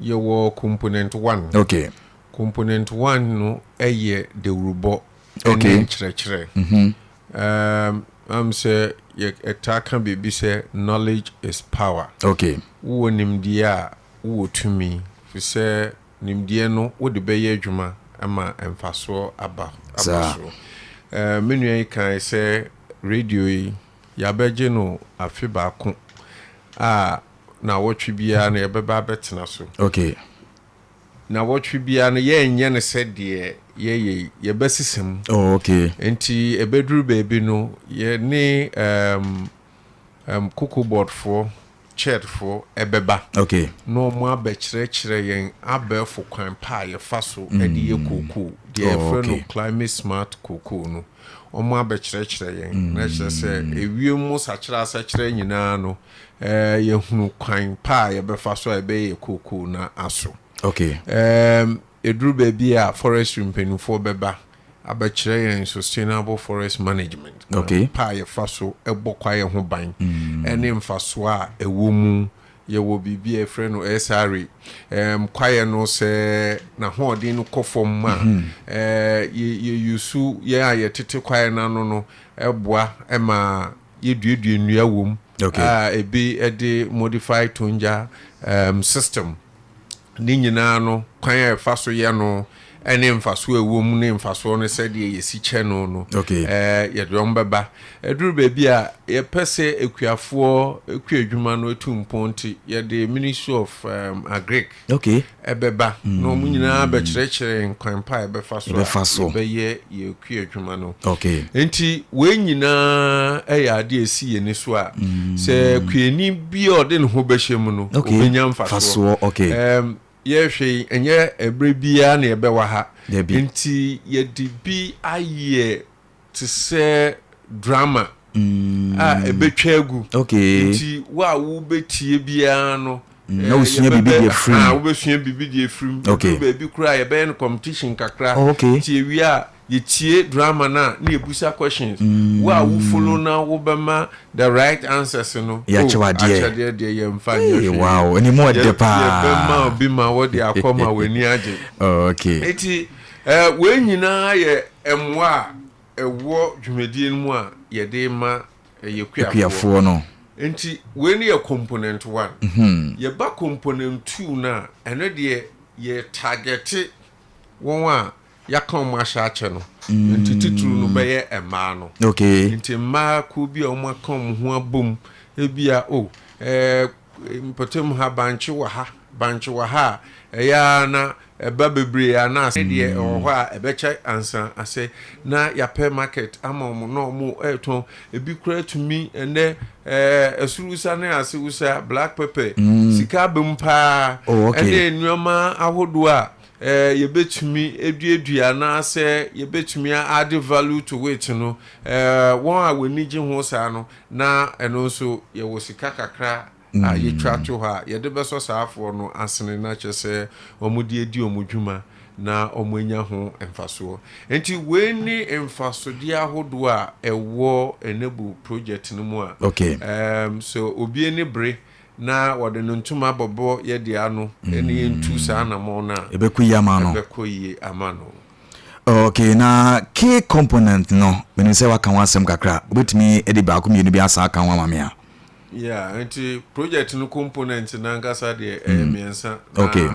yɛwɔ component one. Okay. Component one no yɛ dawurubɔ Okay. ne nkyerɛkyerɛ. Um, am sɛ yɛtaa ka biribi sɛ knowledge is power. Okay. Wowɔ nimdeɛ a, wowɔ tumi, fi sɛ nimdeɛ no wode bɛyɛ adwuma ma mfasoɔ aba aba Saa. so. Uh, me nua yi kae sɛ radio yi yɛabɛgye no afe baako a nawɔtwe biara no yɛbɛba abɛtena so. Okay. Nawɔtwe biara no yɛnyɛ no sɛ deɛ yɛyɛ yi, yɛbɛsesa mu. Oh, okay. Nti ɛbɛduru baabi no, yɛne um, um, cocoa board foɔ CHED foɔ ɛbɛba Okay. na wɔn abɛkyerɛkyerɛ yɛn abɛɛfo kwan pa a yɛfa so de yɛ kookoo, deɛ Oh, yɛfrɛ no okay. climate smart kookoo no. Wɔn abɛkyerɛkyerɛ yɛn na kyerɛ sɛ ewiem mu sakyera asakyera nyinaa no, ɛɛ yɛhunu kwan pa a yɛbɛfa so a yɛbɛyɛ yɛ kookoo no aso. Okay. Ɛɛm, ɛduru baabi a forestry mpanimfoɔ bɛba abɛkyerɛ yɛn sustainable forest management, kwan Okay. pa a yɛfa so bɔ kwaeɛ ho ban ne mfasoɔ a ɛwɔ mu. Yɛwɔ biribi a yɛfrɛ no SRA. Ɛɛm, kwaeɛ no sɛ n'ahoɔden no kɔ fam a, ɛɛ, yɛ, yɛyusu yɛn a yɛtete kwaeɛ no ano no boa ma yɛduadua nnua wɔ mu Okay. a ebi de modified Tonja um, system. Ne nyinaa no, kwan a yɛfa so yɛ no ne mfasoɔ a ɛwɔ mu ne mfasoɔ no sɛdeɛ yɛsi kyɛ no no, Okay. eh, yɛde wɔn bɛba. Ɛduru baabi a yɛpɛ sɛ akuafoɔ kua adwuma no tu mpɔn nti, yɛde Ministry of um, Agric Okay. ɛbɛba na wɔn nyinaa bɛkyerɛkyerɛ yɛn kwan pa a yɛbɛfa so a Yɛbɛfa so. yɛbɛyɛ yɛn kua adwuma no. Okay. Nti wei nyinaa yɛ adeɛ a ɛsi yɛn ani so a sɛ kuani bi a ɔde ne ho bɛhyɛ mu no Okay. ɔbɛnya mfasoɔ. Fasoɔ, okay. Ɛm, yɛhwɛ yi ɛnyɛ ɛberɛ biara na yɛbɛwɔ ha. Dabi. Nti yɛde bi ayɛ te sɛ drama a ɛbɛtwa agu. Okay. Nti wo a wobɛtie biara no Na wosua biribi de afiri mu. Wobɛsua biribi de afiri mu. Okay. Ɛduru baabi koraa a yɛbɛyɛ no competition kakra. Oh, okay. Nti yɛwie a yɛtie drama no a na yɛbusa questions. Wo a wo follow na wobɛma the right answers no. Yɛakyɛ wo Oh, adeɛ. akyɛdeɛ deɛ yɛmfa nyɛ Hey, hwee. wow, ɛne mu ɔdɛ paa. Yɛbɛma obi ma wɔde akɔ ma w'ani agye. Oh, okay. Nti eh, wei nyinaa yɛ mmoa a ɛwɔ dwumadie no mu a yɛde ma yɛ kuafoɔ. Akuafoɔ no. Nti wei no yɛ component one. Yɛba component two no a, ɛno deɛ yɛ targete wɔn a yɛaka wɔn ahyɛ akyɛ no. Nti titiriw no bɛyɛ mmaa no. Okay. Nti mmaa kuo bi a wɔn aka wɔn ho abom, ebia o ɛɛ mpɔtam ha bankye wɔ ha, bankye wɔ ha a, ɛyɛ ara na ɛba bebree a na asɛ deɛ ɛwɔ hɔ a ɛbɛkyɛ ansa asɛ na yɛapɛ market ama wɔn na wɔn ɛretɔn. Ebi koraa tumi ɛnɛ ɛɛ ɛsoro wusa ne ase wusa black pepper sika aba mu paa. Oh, okay. Ɛne nneɛma ahodoɔ a ɛɛ yɛbɛtumi aduadua anaasɛ yɛbɛtumi add value to it no ɛɛ wɔn a wɔn ani gye ho saa no na ɛno nso yɛwɔ sika kakra a yɛtwa to hɔ a yɛde bɛsɔ saa afoɔ no asene na kyerɛ sɛ wɔde adi wɔn dwuma na wɔanya ho mfasoɔ. Nti wei ne mfasodeɛ ahodoɔ a ɛwɔ Enable project no mu a Okay. um, sɛ obi ani bere na wɔde no ntoma bɔbɔ yɛde ano ne yɛntu saa anammɔn no a Ɛbɛkɔ yie ama no. ɛbɛkɔ yie ama no. Okay, na key component no, menim sɛ waka ho asɛm kakra. Wobɛtumi de baako mmienu bi asan aka ho ama me a? Yeah, nti project no component n'ankasa deɛ ɛyɛ mmiɛnsa. Na Okay.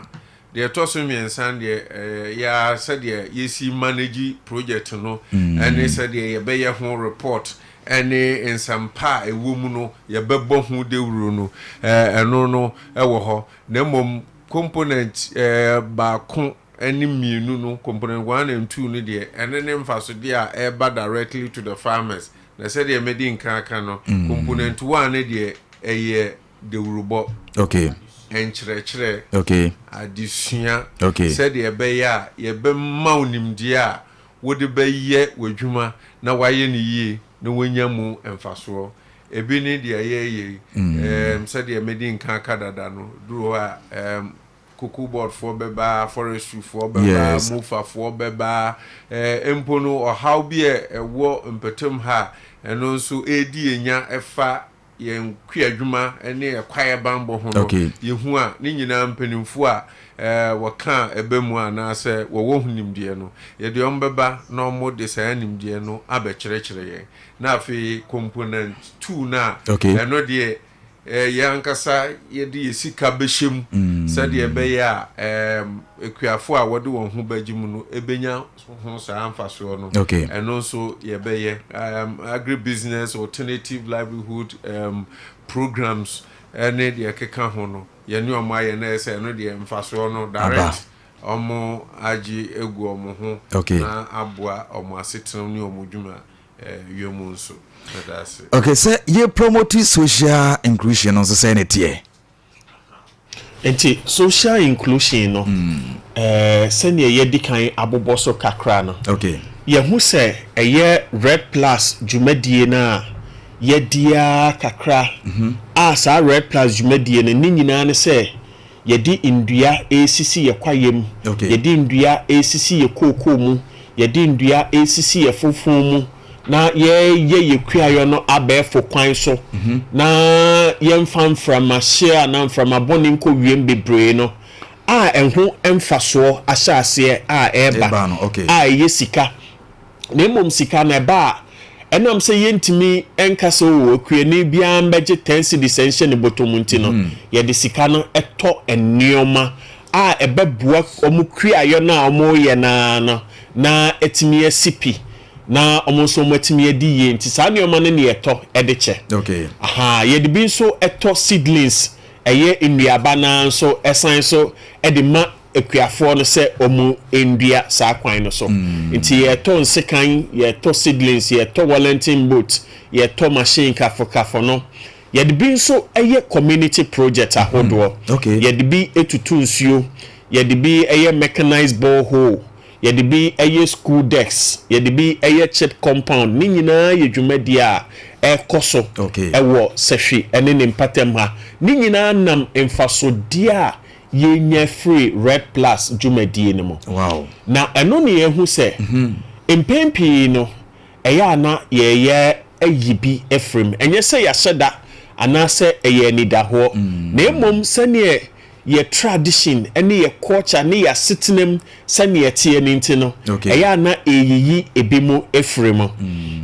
deɛ ɛtɔ so mmiɛnsa deɛ ɛyɛ yɛa sɛdeɛ yɛsi manage project no ɛne sɛdeɛ yɛbɛyɛ ho report ɛne nsɛmpa a ɛwɔ mu no yɛbɛbɔ ho dawuro no ɛɛ ɛno no ɛwɔ hɔ. Na mmom component ɛɛ baako ɛne mmienu no, component one and two no deɛ ɛne ne mfasodeɛ a ɛreba directly to the farmers. Na sɛdeɛ medi nkan aka no, component one no deɛ ɛyɛ dawurubɔ, Okay. nkyerɛkyerɛ, Okay. adesua, Okay. sɛdeɛ ɛbɛyɛ a yɛbɛma wo nimdeɛ a wode bɛyɛ w'adwuma na wayɛ no yie na woanya mu mfasoɔ. Ebi ne deɛ yɛyɛ yi, ɛɛm, sɛdeɛ medi nkan aka dada no, duru hɔ a ɛɛm, Cocoa Board foɔ bɛba, forestry foɔ bɛba, MOFA foɔ bɛba, ɛɛ mpo no ɔhaw bi a ɛwɔ mpɔtam ha a ɛno nso ɛredi yɛn nya ɛfa yɛn kuadwuma ne ɛkwaeɛ banbɔ ho no, yɛhu a ne nyinaa mpanimfoɔ a ɛɛ wɔka a ɛba mu anaasɛ wɔwɔ ho nimdeɛ no, yɛde wɔn bɛba na wɔde saa nimdeɛ no abɛkyerɛkyerɛ yɛn. Na afei component two no a, ɛno deɛ yɛn ankasa yɛde yɛn sika bɛhyɛ mu sɛdeɛ ɛbɛyɛ a akuafoɔ a wɔde wɔn ho bɛgye mu no bɛnya ho saa mfasoɔ no. Ɛno nso yɛbɛyɛ agribusiness alternative livelihood programs ne deɛ ɛkeka ho no, yɛne wɔn ayɛ na ɛyɛ sɛ ɛno deɛ mfasoɔ no direct wɔn agye agu wɔn ho na aboa wɔn asetena ne wɔn dwuma. Wiem nso. Meda ase. Okay, sɛ yɛ promote social inclusion no nso sɛn na ɛteɛ? Nti social inclusion no, eh, sɛdeɛ yɛadi kan abobɔ so kakra no, okay. yɛhu sɛ ɛyɛ Red Plus dwumadie no a yɛadi ara kakra a saa Red Plus dwumadie no ne nyinaa ne sɛ Yɛde nnua resisi yɛn kwaeɛ mu, yɛde nnua resisi yɛn kookoo mu, yɛde nnua resisi yɛn fofon mu, na yɛreyɛ yɛn kuayɔ no abɛɛfo kwan so, na yɛmfa mframa hyeɛ anaa mframa bɔne nkɔ wiem bebree no, a ɛho mfasoɔ ahyɛ aseɛ a ɛreba, a ɛyɛ sika. Na mmom sika no ɛba a, ɛnam sɛ yɛntumi nka sɛ oo okuani biara mmɛgye ten cedis nhyɛ ne bɔtɔ mu nti no, yɛde sika no tɔ nneɛma a ɛbɛboa wɔn kuayɔ no a wɔreyɛ no ara no na atumi asi pi na wɔn nso wɔatumi adi yie. Nti saa nneɛma no na yɛtɔ de kyɛ. Ahaa, yɛde bi nso tɔ seedlings, ɛyɛ nnuaba no ara nso san so de ma akuafoɔ no sɛ wɔn nnua saa kwan no so. Nti yɛtɔ nsekan, yɛtɔ seedlings, yɛtɔ Wellington boot, yɛtɔ machine kafokafo no. Yɛde bi nso yɛ community project ahodoɔ. Yɛde bi tutu nsuo, yɛde bi yɛ mechanized borehole, yɛde bi yɛ school desks, yɛde bi yɛ chip compound. Ne nyinaa yɛ dwumadie a ɛrekɔ so wɔ Sahwi ne ne mpatam ha. Ne nyinaa nam mfasodeɛ a yɛnya firi Red Plus dwumadie no mu. Na ɛno na yɛahu sɛ mpɛn pii no ɛyɛ a na yɛreyɛ ayi bi afiri mu. Ɛnyɛ sɛ yɛahyɛ da anaasɛ ɛyɛ anidahoɔ, na mmom sɛdeɛ yɛ tradition ne yɛ culture ne yɛ asetena mu sɛdeɛ ɛteɛ no nti no, ɛyɛ a na ɛreyiyi ebinom afiri mu.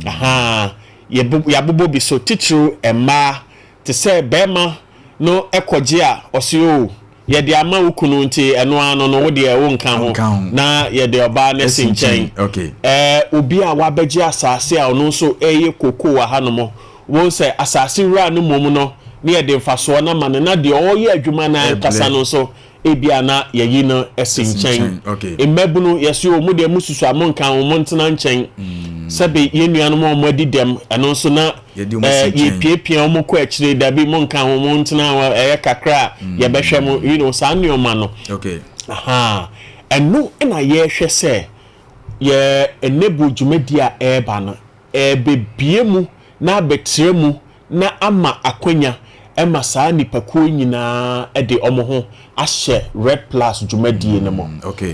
Ahaa, yɛabobɔ bi so, titiriw mmaa Te sɛ barima no kɔgye a, ɔse oo, yɛde ama wo kunu nti ɛno ara no no wo deɛ wonka ho, na yɛde ɔbaa no asi nkyɛn. Ɛɛ, obi a wabɛgye asase a ɔno nso reyɛ kokoo wɔ hanom, wobɛhu sɛ asase wura no mmom no, na yɛde mfasoɔ no ama no, na deɛ ɔreyɛ adwuma no ankasa no nso, Ebia na yɛayi no asi nkyɛn. Mmabunu, yɛse o, mo deɛ mosusu a, monka ho, montena nkyɛn. Sɛbe yɛn nuanom a wɔadi dɛm, ɛno nso na yɛrepiapia wɔn kɔ akyire, dabi, monka ho, montena hɔ, ɛyɛ kakra a yɛbɛhwɛ mo, you know, saa nneɛma no. Ahaa, ɛno na yɛrehwɛ sɛ yɛ enable dwumadie a ɛreba no, ɛrebɛbue mu na abɛtrɛ mu na ama akwanya ma saa nnipakuo yi nyinaa de wɔn ho ahyɛ Red Plus dwumadie no mu,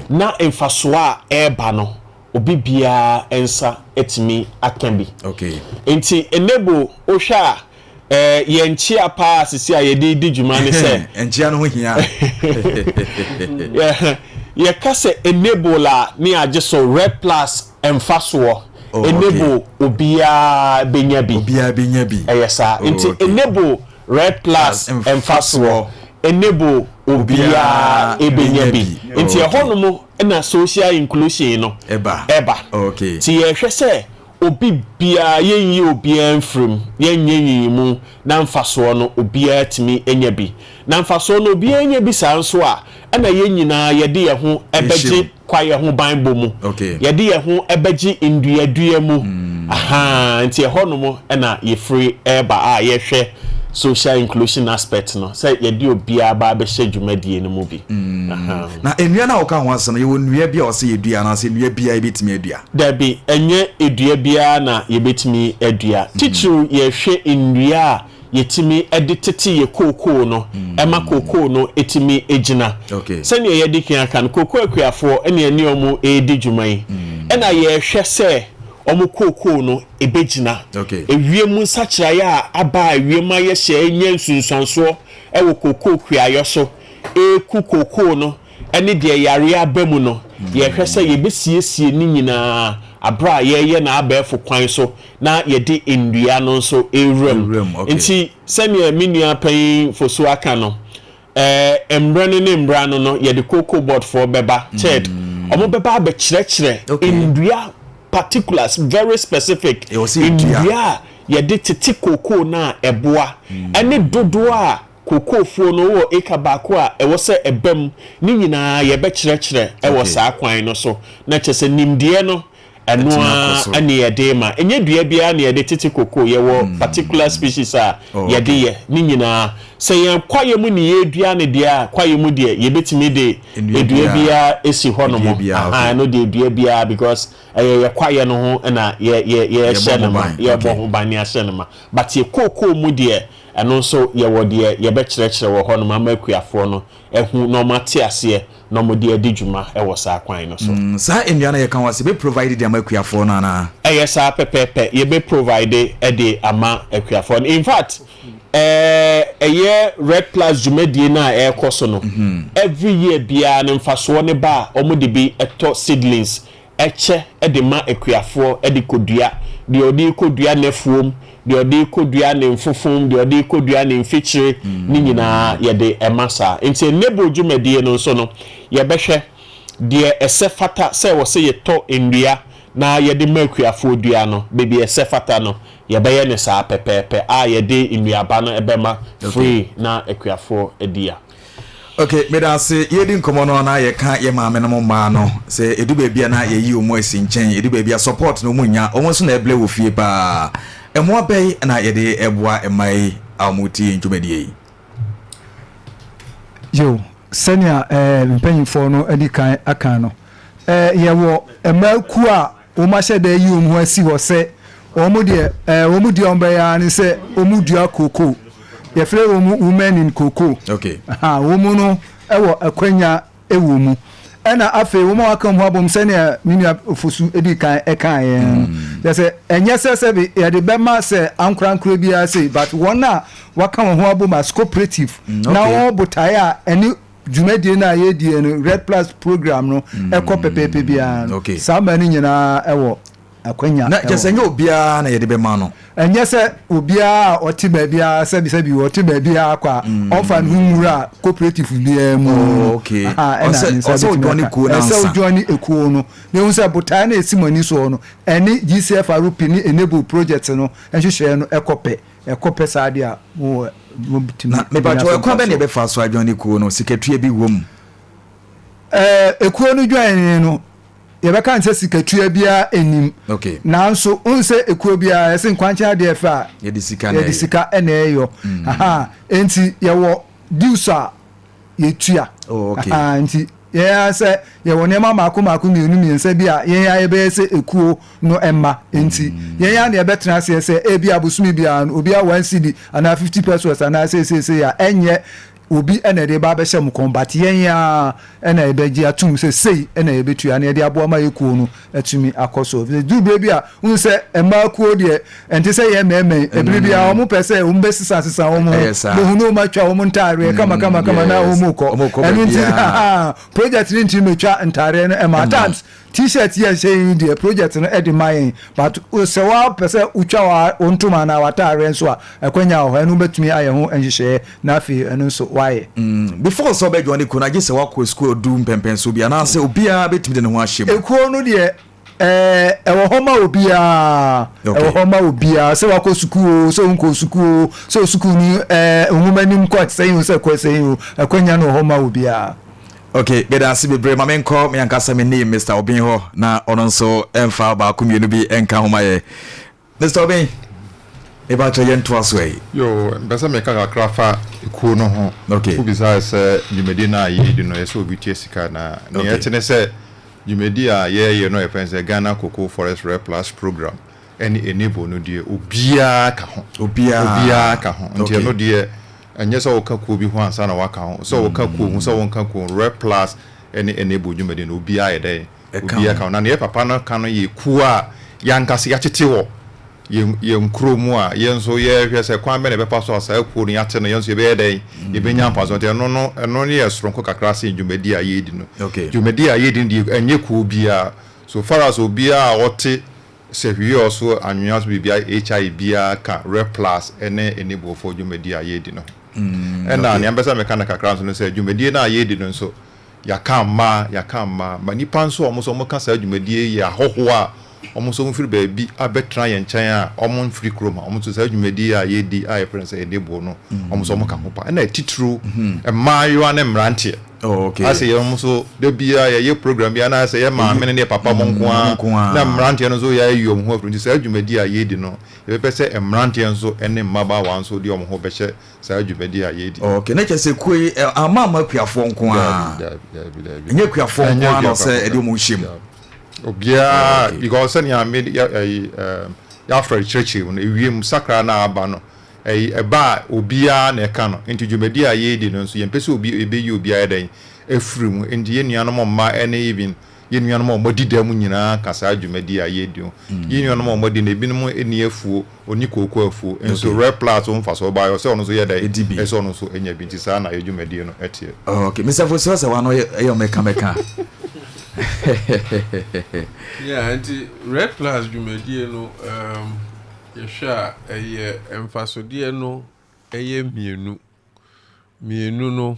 na mfasoɔ a ɛreba no, obi biara nsa atumi aka bi. Nti Enable wohwɛ a, yɛn nkyea paa sisi a yɛde redi dwuma ne sɛ. Nkyea no ho hia. Yɛka sɛ Enable a ne yɛagye so Red Plus mfasoɔ. Oh, okay. Enable obiara bɛnya bi. Obiara bɛnya bi. Ɛyɛ saa. Oh, Nti okay. enable red plus mfasoɔ. Enable obiara bɛnya bi. Nti Oh, okay. ɛhɔ nom na social inclusion no Ɛba. ɛba. Oh, okay. Nti yɛhwɛ sɛ obi biara, yɛnyi obiara mfiri mu, yɛnyɛ nyiyimu na mfasoɔ no obiara tumi nya bi. Na mfasoɔ no obiara nya bi saa nso a, ɛna yɛn nyinaa yɛde yɛn ho bɛgye kwaeɛ ho banbɔ mu. Yɛde yɛn ho bɛgye nnuadua mu. Ahaa, nti ɛhɔ nom na yɛfiri reba a yɛhwɛ social inclusion aspect no, sɛ yɛde obiara ba abɛhyɛ dwumadie no mu bi. Ahaa. Na nnua no a woka ho asɛm no, yɛwɔ nnua bi a wɔsɛ yɛdua anaasɛ nnua biara yɛbɛtumi adua? Dabi, ɛnyɛ dua biara na yɛbɛtumi adua. Titiriw yɛhwɛ nnua a yɛtumi de tete yɛ kookoo no ma kookoo no tumi gyina. Sɛdeɛ yɛadi kan aka no, kookoo akuafoɔ na yɛne wɔn redi dwuma yi, ɛna yɛrehwɛ sɛ wɔn kookoo no ɛbɛgyina. Ewiem nsakyeraeɛ a aba a ewiem ayɛ hyɛ renya nsunsuansoɔ wɔ kookoo kuayɔ so, ɛreku kookoo no ne deɛ yareɛ aba mu no, yɛrehwɛ sɛ yɛbɛsiesie ne nyinaa berɛ a yɛreyɛ no abɛɛfo kwan so na yɛde nnua no nso rewura mu. Nti sɛdeɛ me nua panyin Fosu aka no, eh, mmerɛ no ne mmerɛ ano no, yɛde Cocoa Board foɔ bɛba, CHED, wɔn bɛba abɛkyerɛkyerɛ nnua particulars, very specific, nnua a yɛde tete cocoa no a ɛboa, ɛne dodoɔ a cocoa-foɔ no wɔ acre baako a ɛwɔ sɛ ɛba mu, ne nyinaa yɛbɛkyerɛkyerɛ wɔ saa kwan no so, na kyerɛ sɛ nimdeɛ no. Ɛno Atumi akɔ ara soro. ne yɛde ma. Ɛnyɛ dua biara na yɛde tete cocoa. Yɛwɔ particular species a Oh, yɛde okay. yɛ ne nyinaa. Sɛ yɛn kwaeɛ mu ne yɛredua no deɛ a, kwaeɛ mu deɛ yɛbɛtumi de Nnua dua biara. biara asi hɔ nom. Dua biara, Aha, okay. ɛno deɛ dua biara because ɛyɛ yɛ kwaeɛ no ho na yɛ yɛ Yɛbɔ yɛhyɛ ho no ma, ban. yɛbɔ Okay. ho ban ne ahyɛ no ma. But yɛ cocoa mu deɛ, ɛno nso yɛwɔ deɛ yɛbɛkyerɛkyerɛ wɔ hɔ nom ama akuafoɔ no ahu na wɔate aseɛ na wɔde adi dwuma wɔ saa kwan no so. Saa nnua no a yɛka ho asɛm, yɛbɛ provide de ama akuafoɔ no anaa? Ɛyɛ saa pɛpɛɛpɛ, yɛbɛ provide de ama akuafoɔ no. In fact, ɛyɛ Red Plus dwumadie no a ɛrekɔ so no, every year biara no mfasoɔ no ba a, wɔde bi tɔ seedlings kyɛ de ma akuafoɔ de kɔdua, deɛ ɔde rekɔdua n'afuom, deɛ ɔde rekɔdua ne mfofom, deɛ ɔde rekɔdua ne mfikyire, ne nyinaa yɛde ma saa. Nti Enable dwumadie no nso no, yɛbɛhwɛ deɛ ɛsɛ fata sɛ ɛwɔ sɛ yɛtɔ nnua na yɛde ma akuafoɔ dua no, baabi a ɛsɛ fata no, yɛbɛyɛ no saa pɛpɛɛpɛ a yɛde nnuaba no bɛma free na akuafoɔ adua. Ok medase yɛdi nkɔmɔ no na yɛka yɛ maame nom mmaa no sɛ ɛdu baabi a na yɛyi ɔmo asi nkyɛn ɛdu baabi a support no ɔmo nnya ɔmo nso na ɛblɛ wɔ fie paa mmoa bɛn na yɛde ɛboa mmaa yi a ɔmo tie yɛn dwumadie yi. Yiw, sɛnea eh, mpanyimfoɔ no adi kan aka no, eh, yɛwɔ mmaa kuo a wɔahyɛ da ayi wɔn ho asi hɔ sɛ wɔn deɛ, eh, wɔn deɛ wɔn bɛyɛ ara ne sɛ wɔn dua cocoa. Yɛfrɛ wɔn women in cocoa. Okay. Ha, wɔn no wɔ akwanya wɔ mu. Ɛna afei wɔn a wɔaka wɔn ho abom sɛnea me nua Ofosu di kan kaeɛ no, mm. kyerɛ sɛ ɛnyɛ sɛ sɛbi yɛde bɛma sɛ ankorankoro biara sei, but wɔn a wɔaka wɔn ho abom as cooperative mm, okay. na wɔn botaeɛ a ɛne dwumadie no a yɛredie no Red Plus program no ɛkɔ pɛpɛɛpɛ biara no, saa mmaa no nyinaa ɛwɔ akwanya Na kyerɛ sɛ ɛwɔ. ɛnyɛ obiara na yɛde bɛma no. Ɛnyɛ sɛ obiara a ɔte baabiara sɛbisɛbi ɔte baabiara kɔ a ɔmfa ne ho nwura cooperative biara mu Oh, okay. Aha, ɛna Ɔsɛ ne nsa ɔsɛ bɛtumi ɔjoin aka. kuo no Ɛsɛ ansa. wojoin ekuo no na ehu sɛ botaeɛ no a ɛsi mo ani soɔ no ɛne GCFRP ne Enable project no nhyehyɛeɛ no ɛkɔ pɛ. Ɛkɔ pɛ saa deɛ a, mo mobɛtumi Na anya mepakyɛw so ɛkwan bɛn na mfasoɔ. yɛbɛfa so ajoin kuo no? Sikatua bi wɔ mu? Ɛɛ, ekuo no join no, yɛbɛka no sɛ sikatua biara nnim. Okay. Nanso, wohu sɛ ekuo biara, yɛse nkwankyɛn adeɛ fɛ a, Yɛde sika na yɛde ɛyɛ. sika na ɛyɔ. Ahaa, enti yɛwɔ dues a yɛtua. Oh, okay. Ahaa, nti yɛn ara sɛ yɛwɔ nneɛma mmaako mmaako mmienu mmiɛnsa bi a yɛn ara yɛbɛyɛ sɛ ekuo no mma. Nti yɛn ara na yɛbɛtena aseɛ sɛ ebi abosome biara no obiara one cedi anaa 50 pesos anaa seeseesei a ɛnyɛ obi na ɛde ba abɛhyɛ mo kɔn but yɛn ara na yɛbɛgye atum sɛ sei na yɛbɛtua na yɛde aboa ma yɛ kuo no atumi akɔ so. Efisɛ duru berɛ bi a, wohu sɛ mmaa kuo deɛ, ɛnte sɛ yɛn mmarima yi. Ɛberɛ biara wɔn pɛ sɛ wɔn bɛsesasesa wɔn ho. Ɛyɛ saa. Bɛhu na wɔn atwa wɔn ntaareɛ kama kama kama na Yes. wɔn rekɔ. Wɔn rekɔ Ɛno nti, baabiara. project no ntumi mɛtwa ntaareɛ no ɛma. At times, T-shirt yi a ɛhyɛ yi deɛ, project no de ma yɛn. But sɛ woapɛ sɛ wotwa wo ntoma anaa w'ataareɛ nso a, akwanya wɔ hɔ. Ɛno wobɛtumi ayɛ ho nhyehyɛeɛ na afei ɛno nso woayɛ. Before sɛ wobɛ join kuo no agye sɛ woakɔ sukuu adu mpɛnpɛnsoɔ bi anaasɛ obiara bɛtumi de ne ho ahyɛ mu? Ekuo no deɛ ɛɛ ɛwɔ hɔ ma obiara. Okay. Ɛwɔ hɔ ma obiara sɛ wakɔ sukuu o, sɛ wonkɔɔ sukuu o, sɛ wo sukuu no ɛɛ nwoma nim kɔ sɛn o, sɛ ɛkɔ sɛn o, akwanya no wɔ hɔ ma obiara. Ok, meda ase bebree. Ma menkɔ me ankasa me nim Mister Obeng hɔ na ɔno nso mfa baako mmienu bi nka ho ma yɛ. Mister Obeng, mepakyɛ yɛntoa so ɛ. Yo, mpɛ sɛ meka kakra fa ekuo no ho. Okay. Wobisae sɛ dwumadi no a yɛredi no, ɛsɛ sɛ obi tua sika anaa? Nea Okay. ɛte ne sɛ, dwumadi a yɛreyɛ no a yɛfrɛ no sɛ Ghana Cocoa Forest REDD Plus Programme ne Enable no deɛ, obiara ka ho. Obiara. Obiara ka ho. Nti Okay. ɛno deɛ, ɛnyɛ sɛ woka kuo bi ho ansa na woaka ho. Sɛ woka kuo ho, sɛ wonka kuo ho, REDD Plus ne Enable dwumadi no, obiara yɛ dɛn? Ɛka Obiara ho. ka ho. Na nea papa no ka no yɛ kuo a yɛn ankasa yɛatete wɔ yɛn yɛn kuro mu a yɛn nso yɛrehwɛ sɛ kwan bɛn na yɛbɛfa so a saa kuo no yɛate no yɛn nso yɛbɛyɛ dɛn yɛbɛnya mfasoɔ. Nti ɛno no ɛno no yɛ soronko kakra sen dwumadi a yɛredi no. Okay. Dwumadi a yɛredi no deɛ ɛnyɛ kuo biara. So far as obiara a ɔte sɛhwiɔ so anwea so biribiara HI biara ka Rep Plus ne Enablefoɔ dwumadi a yɛredi no ho. Ɛna nea mepɛ sɛ meka no kakra nso ne sɛ dwumadie no a yɛredi no nso yɛaka mmaa, yɛaka mmaa, ma nnipa nso a wɔn nso wɔka saa dwumadie yi yɛ ahɔhoɔ a wɔn nso wɔfiri baabi abɛtena yɛn nkyɛn a wɔmfiri kurom ha, wɔn nso saa dwumadie a yɛredi a yɛfrɛ no sɛ Enable no, wɔn nso wɔka ho pa. Ɛna atitiriw mmaayewa ne mmeranteɛ. Oh, okay. Asɛ yɛn nso da biara yɛyɛ program bi anaasɛ yɛ maame no ne yɛ papa mo nko ara na mmeranteɛ no nso yɛayi wɔn ho afiri nti saa dwumadie a yɛredi no yɛbɛpɛ sɛ mmeranteɛ nso ne mmabaawa nso de wɔn ho bɛhyɛ saa dwumadie a yɛredi. Okay, na kyerɛ sɛ kuo yi ama ama akuafoɔ nko ara. Daabi, daabi, daabi. Ɛnyɛ akuafoɔ nko ara na ɔsɛ ɛde wɔn hyɛ mu. Obiara, because sɛnea me yɛ ɛyi ɛɛm yɛafrɛ kyerɛkyerɛ mu no, ewiem sakra no a aba no, ɛyi ɛba a obiara na ɛka no. Nti dwumadi a yɛredi no nso, yɛmpɛ sɛ obi ebeyi obi ayɛ dɛn afiri mu. Nti yɛn nuanom mma ɛne even yɛn nuanom a wɔadi dɛm nyinaa ka saa dwumadi a yɛredi ho. Yɛn nuanom a wɔadi no, ebinom nni afuo, ɔnni kooko afuo, nso Red Plus ho mfasoɔ baeɛ, ɔsɛ ɔno nso yɛ dɛn? Ɛdi bi. Ɛsɛ ɔno nso nya bi. Nti saa na yɛn dwumadie no teɛ. Okay, Mister Fosuo sɛ wano yɛ ɔmɛka mɛka. Yeah, nti Red Plus dwumadie no um, yɛhwɛ a ɛyɛ mfasodeɛ no ɛyɛ mmienu. Mmienu no,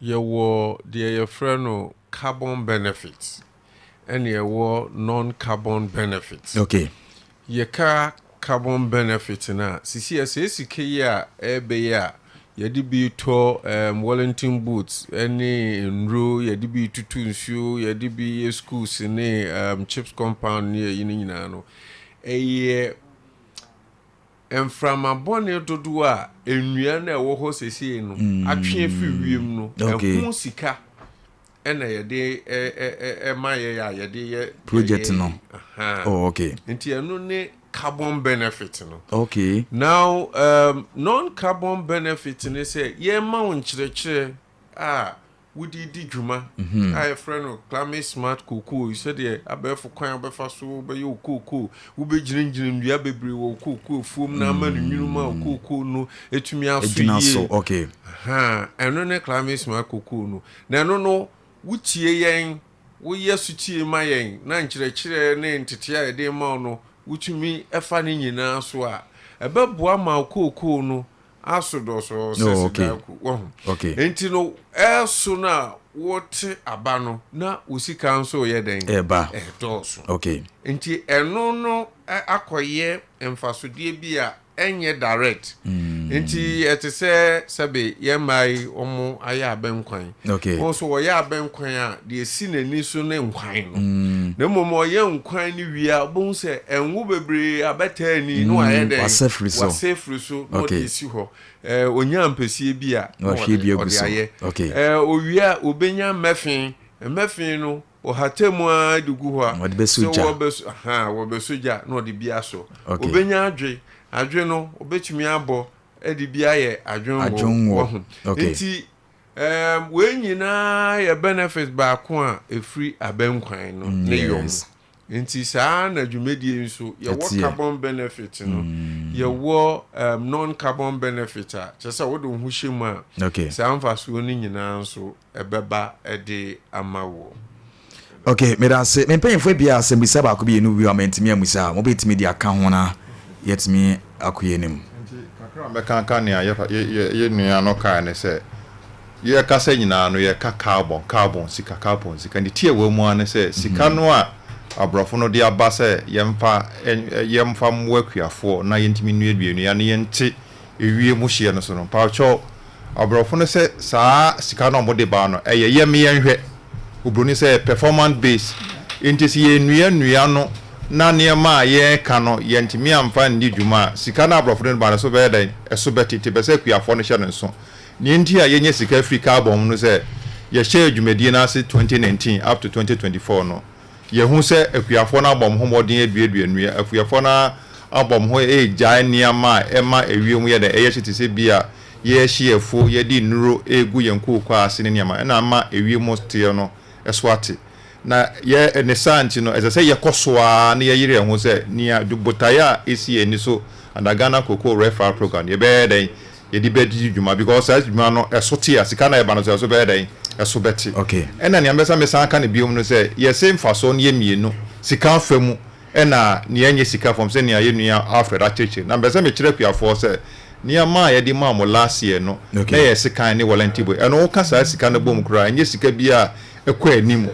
yɛwɔ deɛ yɛfrɛ no carbon benefit ɛne ɛwɔ non-carbon benefit. Okay. Yɛka carbon benefit no a, sisi a saa sika yi a ɛreba yi a yɛde bi retɔ um, Wellington boots ne nnuro, yɛde bi retutu nsuo, yɛde bi yɛ schools ne um, chips compound ne ɛyi no nyinaa no, ɛyɛ mframa bɔne dodoɔ a nnua no a ɛwɔ hɔ seesei no atwe afiri wiem no, ɛho sika ɛna yɛde ɛma yɛ a yɛde yɛ project no. Oh, okay. Nti ɛno ne carbon benefit no. Okay. Now non-carbon benefit ne sɛ yɛma wo nkyerɛkyerɛ a wode di dwuma a yɛfrɛ no climate smart cocoa, sɛdeɛ abɛɛfo kwan a wobɛfa so wobɛyɛ wo cocoa, wobɛgyinagyina nnua bebree wɔ wo cocoa afuom na ama no nwunu ma wo cocoa no ɛtumi aso yie. Okay. Ɛno ne climate smart cocoa no. Na ɛno no, wotie yɛn, woyɛ sotie ma yɛn, na nkyerɛkyerɛ ne ntetee a yɛde ma wo no, wotumi fa ne nyinaa so a, ɛbɛboa ma wo kookoo no aso dɔsɔɔ sɛ Oh, okay. sedaaku. Wahu? Okay. Enti no, ɛso no a wote aba no, na wo sika nso reyɛ dɛn? Ɛreba. Ɛredɔɔso. Okay. Enti ɛno no akɔyɛ mfasodeɛ bi a ɛnyɛ direct. Nti ɛte sɛ sɛbe yɛn mmaa yi wɔn ayɛ abɛnkwan. Okay. Wɔn nso wɔyɛ abɛnkwan a deɛ esi n'ani so ne nkwan no. Na mmom ɔyɛ nkwan no wie a wobɛhu sɛ ɛnwo bebree abɛtaa ani na wayɛ dɛn? Wasɛ firi so. Wasɛ firi so na ɔde Okay. esi hɔ. Ɛɛ onya ampesie bi a Na na wahwie ɔde bi agu ɔde so. ayɛ. Okay. Ɛɛ owie a obenya mmɛfe. Mmɛfe no Ɔhata mu ara de gu hɔ a, Wɔde bɛsɔ sɛ gya. wɔbɛsɔ, ahaa, wɔbɛsɔ gya na ɔde bi asɔ. Okay. Obenya adwe, adwe no, obetumi abɔ de bi ayɛ adwenwo. Adwenwo. Wahu. Okay. Nti, um, wei nyinaa yɛ benefit baako a ɛfiri abɛnkwan no ne yɔ mu. Yes. Nti saa na dwumadie yi nso, yɛwɔ Ɛteɛ. carbon benefit no, yɛwɔ um, non-carbon benefit a, kyerɛ sɛ wode wo ho hyɛ mu a, Okay. saa mfasoɔ no nyinaa nso ɛbɛba de ama woɔ. Ok, meda ase. Me mpanyinfoɔ ebia asɛmbisa baako bi yɛnu bi a mantumi ammisa a, mobɛtumi de aka ho na yɛatumi akɔ yɛn anim. Nti kakra a mɛka aka nea yɛ nua no kae ne sɛ, yɛkasa nyinaa no yɛka carbon, carbon sika, carbon sika. Ne ti a ɛwɔ mu ara ne sɛ sika no a aborɔfo no de aba sɛ yɛmfa yɛmfa mmoa akuafoɔ na yɛntumi nnuadua nnua na yɛnte ewiem hyeɛ no so no, mpakyɛw, aborɔfo no sɛ saa sika no a wɔde ba no, ɛyɛ yɛm yɛnhwɛ, obroni sɛ ɛyɛ performance based, nti sɛ yɛnnua nnua no na nneɛma a yɛreka no yɛntumi amfa anni dwuma a, sika no a aborɔfo no de ba no ɛso bɛyɛ dɛn? Ɛso bɛte, nti ɛpɛ sɛ akuafoɔ no hyɛ no nso. Nea nti a yɛnya sika firi carbon mu no sɛ, yɛhyɛɛ dwumadie no ase 2019 up to 2024 no, Yɛahu sɛ akuafoɔ no abɔ wɔn ho mmɔden aduadua nnua. Akuafoɔ no abɔ wɔn ho regyae nneɛma a ɛma ewiem yɛ dɛ, ɛyɛ hye te sɛ bi a yɛrehye afuo, yɛde nnuro regu yɛn kooko ase ne nneɛma ɛna ama ewiem teɛ no so ate. Na yɛ ne saa nti no, ɛsɛ sɛ yɛkɔ so ara na yɛyere yɛn ho sɛ nea botaeɛ a ɛsi yɛn ani so under Ghana Cocoa Refile Programme no, yɛbɛyɛ dɛn yɛde bɛdi dwuma because saa dwuma no ɛso te a sika no a ɛba no nso ɛso bɛyɛ dɛn? Ɛso bɛte. Okay. Ɛna nea mɛsan mesan aka no biom no sɛ yɛse mfasoɔ no yɛ mmienu, sika afa mu ɛna nea ɛnyɛ sika fam sɛnea yɛn nua Alfred akyerɛkyerɛ mu. Na mepɛ sɛ mekyerɛ akuafoɔ sɛ nneɛma a yɛde maa mo last year no na Okay. ɛyɛ sekan ne warranty boy. Ɛno woka saa sika no bom koraa ɛnyɛ sika bi a ɛkɔ anim.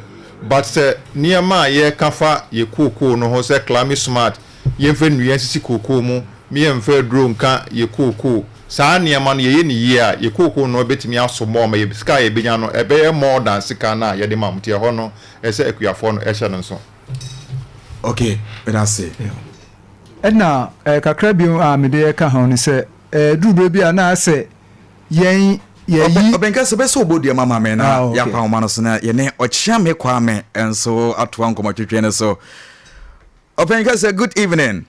But sɛ nneɛma a yɛreka fa yɛ kookoo no ho sɛ climate smart, yɛmfa nnua nsisi kookoo mu, me yɛmfa aduro nka yɛ kookoo, saa nneɛma no yɛyɛ no yie a, yɛ kookoo no bɛtumi aso more ma yɛ sika a yɛbɛnya no ɛbɛyɛ more than sika no a yɛde ma wɔn. Nti ɛhɔ no ɛsɛ sɛ akuafoɔ no hyɛ no nso. Ok, meda ase. Ɛna kakra bio a mede reka ho ne sɛ, ɛduru berɛ bi a na asɛ yɛn yɛyi. Ɔbɛnka sɛ bɛsɛ ɔbɔ dua ma maame na Ah, okay. yɛakɔ ahoma no so na yɛne Ɔkyeame Kwame nso atoa nkɔmmɔtwetwe no so. Ɔpɛnka sɛ good evening.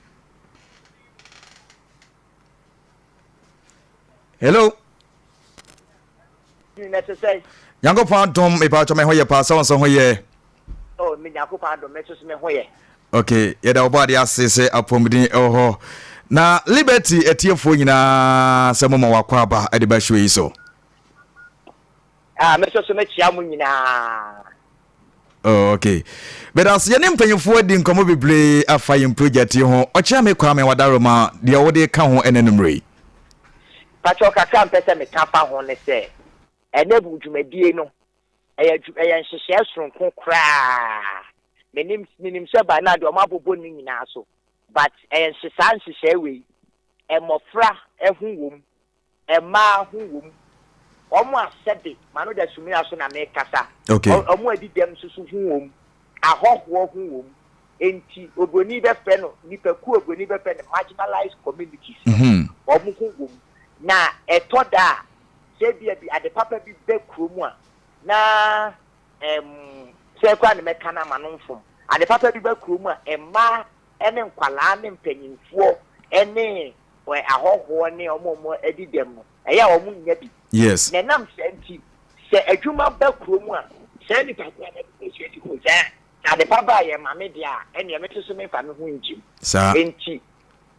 Hello. Na ɛte sɛn? Nyankopɔn adom mepatwɔ me ho yɛ paa sɛ wo nso ho yɛ. Oh, me Nyankopɔn adom me nso so me ho yɛ. Ok, yɛda ɔbɔ adeɛ ase sɛ apɔmuden ɛwɔ hɔ. Na Liberty atiefoɔ nyinaa sɛ moma wakɔ aba de ba show yi so. Ah, me nso so mekyia mo nyinaa. Oh, ok. Bɛda ase yɛne mpanyinfoɔ adi nkɔmmɔ bebree afa yɛn project yi ho. Ɔkyea me Kwame Wadaroma deɛ wode ka ho ɛnɛ numere yi. Pakyɛw kakra a mpɛ sɛ meka fa ho ne sɛ, ɛnɛ bu dwumadie no, ɛyɛ ɛyɛ nhyehyɛɛ soronko koraa. Menim menim sɛ by now deɛ wɔn abobɔ ne nyinaa so, but ɛyɛ nhye saa nhyehyɛɛ wei, mmɔfra ho wɔ mu, mmaa ho wɔ mu, wɔn a sɛbe m'ano da sumina so na mekasa, Okay. wɔn a adi dɛm nso so ho wɔ mu, ahɔhoɔ ho wɔ mu. Enti oburoni bɛfrɛ no nnipakuo a oburoni bɛfrɛ no marginalized communities no, wɔn ho wɔ mu. Na ɛtɔ da a, sɛ ebia bi ade papa bi ba kurom a, na ɛm, sɛ koraa na mɛka no ama no mfom. Ade papa bi ba kurom a, mmaa ne nkwadaa ne mpanyinfoɔ ne ahɔhoɔ ne wɔn a wɔadi dɛm no, ɛyɛ a wɔnnya bi. Yes. Na ɛnam saa nti, sɛ adwuma ba kurom a, saa nnipa ko a na bɛkɔ so adi sɛ ade pa ba a yɛ ma me deɛ a, ɛnneɛ me nso so memfa me ho ngyim. Saa. Enti,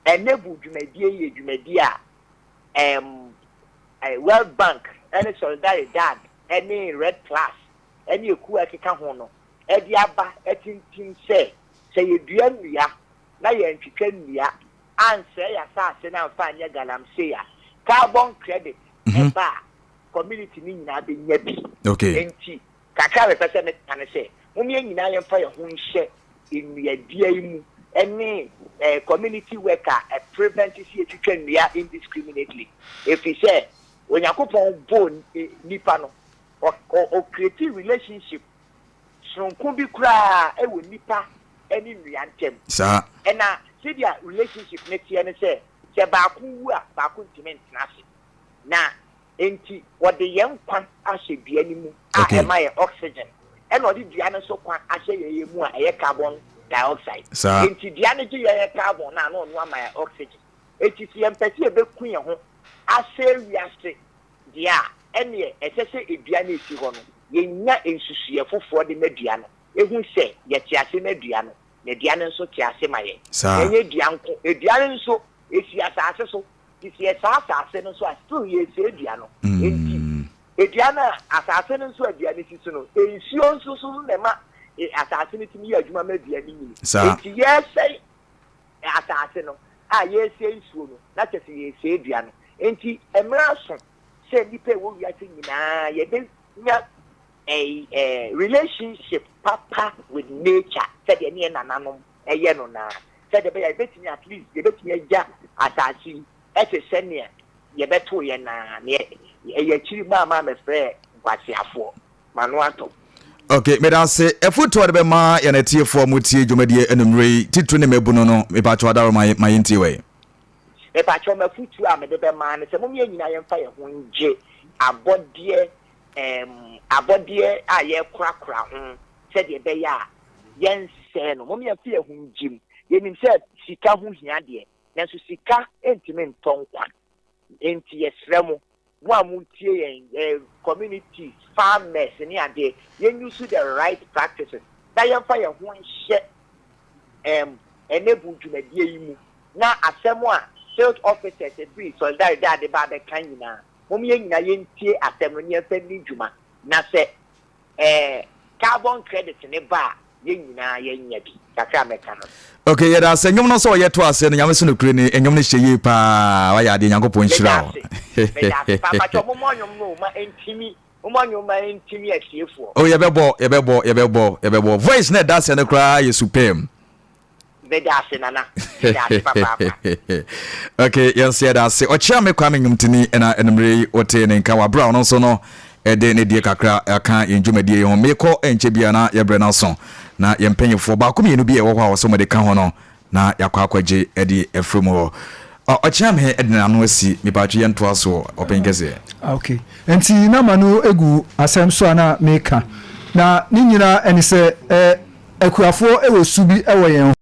ɛnɛ bu dwumadie yi yɛ dwumadie a ɛɛm, World Bank ne Solidaridad ne Red Plus ne ekuo a ɛkeka ho no de aba atintim sɛ, sɛ yɛdua nnua na yɛantwitwa nnua ansɛe yɛn asase no amfa anyɛ galamsey a, carbon credit ba a, community no nyinaa bɛnya bi. Okay. Enti, kakra a mepɛ sɛ meka ne sɛ, mom yɛn nyinaa yɛmfa yɛn ho nhyɛ nnuadua yi mu ne eh, community work a ɛprevent sɛ yɛtwitwa nnua indiscriminately. Ɛfiri sɛ, Onyankopɔn bɔɔ nnipa no, ɔ create relationship soronko bi koraa wɔ nnipa ne nnua ntam. Saa. Ɛna sɛdeɛ relationship no teɛ ne sɛ, sɛ baako wu a, baako ntumi ntena ase. Na enti wɔde yɛn nkwa ahyɛ dua no mu a Okay. ɛma yɛn oxygen. Ɛna ɔde dua no nso kwa ahyɛ yɛn yɛn mu a ɛyɛ carbon dioxide. Saa. Enti dua no gye yɛn yɛn carbon no a na ɔno ama yɛn oxygen. Enti sɛ yɛmpɛ sɛ yɛbɛku yɛn ho asɛe wiase deɛ a, ɛnneɛ ɛsɛ sɛ dua no a ɛsi hɔ no, yɛnya nsusuiɛ foforɔ de ma dua no. Ɛhu sɛ yɛte ase ma dua no, na dua no nso te ase ma yɛn. Saa. Na ɛnyɛ dua nko, dua no nso, ɛsi asase so. Nti sɛ yɛsaa asase no nso a, still yɛresɛe dua no. Enti dua no a, asase no nso a dua no si so no, nsuo nso so na ɛma asase no tumi yɛ adwuma ma dua no nyini. Saa. Enti yɛresɛe asase no a yɛresɛe nsuo no, na kyerɛ sɛ yɛresɛe dua no. Enti mmerɛ aso sɛ nnipa a ɛwɔ wiase nyinaa yɛbɛnya a relationship papa with nature sɛdeɛ ne yɛn nananom yɛ no no ara, sɛdeɛ ɛbɛyɛ a yɛbɛtumi at least yɛbɛtumi agya asase yi te sɛdeɛ yɛbɛtoo yɛn no ara, na ɛyɛ akyiri maa maa mɛfrɛɛ nkwaseafoɔ. M'ano atɔ. Ok, meda ase. Afotu a wode bɛma yɛn atiefoɔ a wɔtie dwumadie anwummerɛ yi, titire ne mmabunu no, mepakyɛw adaworoma ma yɛntie wei. Mepakyɛw, m'afotuo a mede bɛma ne sɛ, mom yɛn nyinaa yɛmfa yɛn ho ngye abɔdeɛ ɛɛm, abɔdeɛ a yɛrekorakora ho sɛdeɛ ɛbɛyɛ a yɛnsɛe no. Mom yɛmfa yɛn ho ngye mu. Yɛnim sɛ sika ho hia deɛ, nanso sika ntumi ntɔ nkwa. Enti yɛsrɛ mo, mo a motie yɛn, eh, communities, farmers ne adeɛ, yɛn use the right practices na yɛmfa yɛn ho nhyɛ um, enable dwumadie yi mu na asɛm a field officers firi Solidaridad ba abɛka nyinaa, mom yɛn nyinaa yɛntie asɛm no na yɛmfa nni dwuma na sɛ eh, carbon credit ne ba a, yɛn nyinaa yɛnya bi. Kakra a mɛka no. Ok yɛda ase nnwom no sɛ ɔyɛ to ase no nyame so nokure ni nnwom no hyɛ yie paa wayɛ adeɛ nyankopɔn nhyira wo. Meda ase meda ase paa mpakyɛw mommɔ nnwom no o ma ɛntimi. Momma nnwom ma ɛntimi atiefoɔ. Oh yɛbɛbɔ yɛbɛbɔ yɛbɛbɔ yɛbɛbɔ voice na ɛda aseɛ no koraa yɛ superb. Meda ase Nana, meda ase papaapa. Okay, yɛn nso yɛda ase. Ɔkyea me Kwame nnwomtoni ɛna anumere yi wote ne nka wɔ abere a ɔno nso no ɛde ne deɛ kakra aka yɛn dwumadie yi ho. Mekɔ ɛnkyɛ biara na yɛbrɛ no aso na yɛn mpanyinfoɔ baako mmienu bi a ɛwɔ hɔ a wɔsɛ wɔde ka ho no na yɛakɔ akɔgye ɛde afiri mu hɔ. Ɔkyea me ɛde n'ano asi mepatwe yɛn toa so ɔpɛn kɛseɛ. Okay, nti na ma no egu asɛm so a na meka na ne nyinaa ɛne sɛ eh, Akuafoɔ wɔ su bi wɔ yɛn ho.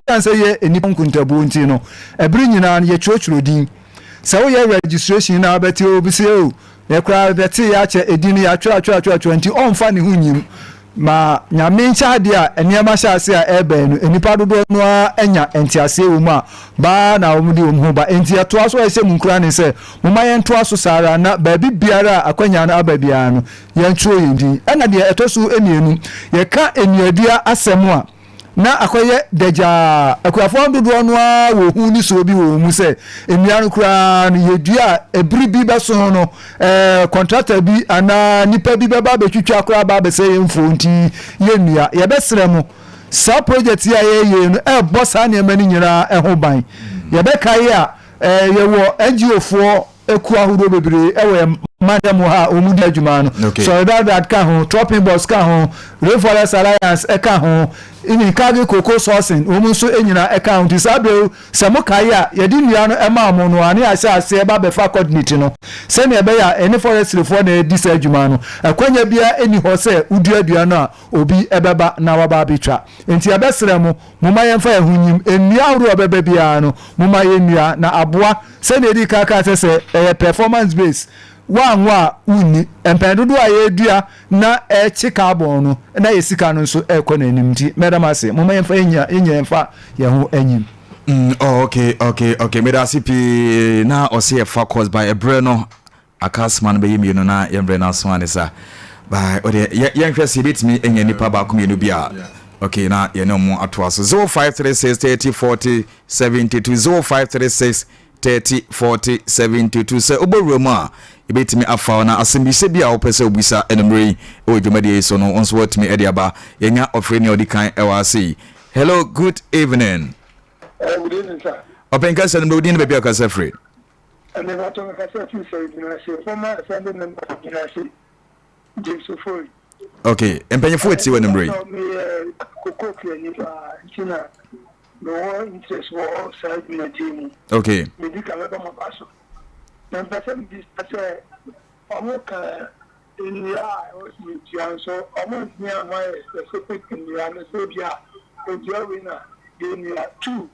Esiane sɛ yɛyɛ nnipa nkontabuo nti no, ɛbere nyinaa no yɛtwerɛtwerɛ din. Sɛ woyɛ registration no a wobɛte obi sɛ oh, yɛ koraa bɛtee yɛ akyɛ, edin no yɛatwerɛ atwerɛ atwerɛ atwerɛ nti ɔmfa ne ho nyim. Ma Nyame nkyɛ adeɛ a nneɛma hyɛ ase a ɛrebɛn no, nnipa dodoɔ no ara anya nteaseɛ wɔ mu a, baa na wɔde wɔn ho ba. Enti yɛtoa so a yɛhyɛ mu nkuran ne sɛ, momma yɛntoa so saa ara na baabi biara a akwanya no aba biara no, yɛntwerɛ yɛn din. Ɛna deɛ ɛtɔ so mmienu, yɛka nnuadua asɛm a, na akɔyɛ dagyaa. Akuafoɔ dodoɔ no ara wɔ hu ne suro bi wɔ wɔn mu sɛ, nnua no koraa no, yɛdua a, ɛbere bi bɛso no, ɛɛ, kɔntrata bi anaa nipa bi bɛba abɛtwitwa koraa aba abɛsɛe yɛn mfuo nti yɛnnua. Yɛbɛsrɛ mo, saa project yi a yɛreyɛ yi no ɛrebɔ saa nneɛma no nyinaa ho ban. Yɛbɛkae a, ɛɛ, yɛwɔ NGO foɔ Akuo ahodoɔ bebree wɔ yɛn mantam ha a wɔn di adwuma no. Solidaridad ka ho, Tropenbos ka ho, Rainforest Alliance ka ho, even Cargill Cocoa Sourcing wɔn nso nyinaa ka ho. Nti saa berɛ yi sɛ mo kae a, yɛde nnua no maa mo no a na yɛahyɛ aseɛ ba abɛfa coordinate no sɛdeɛ ɛbɛyɛ a ɛne forestryfoɔ na ɛredi saa adwuma no. Akwanya biara nni hɔ sɛ wodua dua no a obi bɛba na waba abɛtwa. Nti yɛbɛsrɛ mo, momma yɛmfa yɛn ho nyim. Nnua ahodoɔ a ɛbɛba biara no, momma yɛnnua na aboa. Sɛnea yɛdii kan kaa sɛ sɛ ɛyɛ performance base, woanwo a wunni. Mpɛn dodoɔ a yɛredua na ɛrekye carbon no, na yɛn sika no nso rekɔ n'anim. Nti mɛda mo ase. Momma yɛmfa yɛn nyinaa yɛn nyinaa yɛmfa yɛn ho nyim. Mm, oh, okay, okay, okay. Meda ase pii na ɔse yɛfa course by ɛberɛ no aka asoma no bɛyɛ mmienu na yɛmbrɛ no aso ane sa. By ɔdeɛ yɛnhwɛ sɛ yɛbɛtumi anya nipa baako mmienu bi a okay na yɛne ɔmo atoa so 0536 30 40 72 0536 30 40 72 Sɛ wobɔ wura mu a, yɛbɛtumi afa wo na asɛmbisa bi a wopɛ sɛ wobisa anwummerɛ yi wɔ dwumadie yi so no, wo nso woatumi de aba. Yɛanya ɔfrɛni a ɔdi kan wɔ ha sei. Hello, good evening. Good evening, sir. Ɔpɛn kasa no, wo din ne baabi a wokasa firi. Mebatɔ mekasa firi sɛ Gyinase, former assembly member for Gyinase, James Ofori. Okay, mpanyinfoɔ etie wɔ anwummerɛ yi. Meyɛ koko kuani paa, nti na Mewɔ interest wɔ saa dwumadie mu. Okay. Medi kan mɛbɔ m'aba so. Na mepɛ sɛ mebisa sɛ ɔmo ka nnua a ɛwɔ sɛ yɛdua nso ɔmo ntumi amma yɛ specific nnua no sɛ ebi a edua wei na yɛnnua. Two,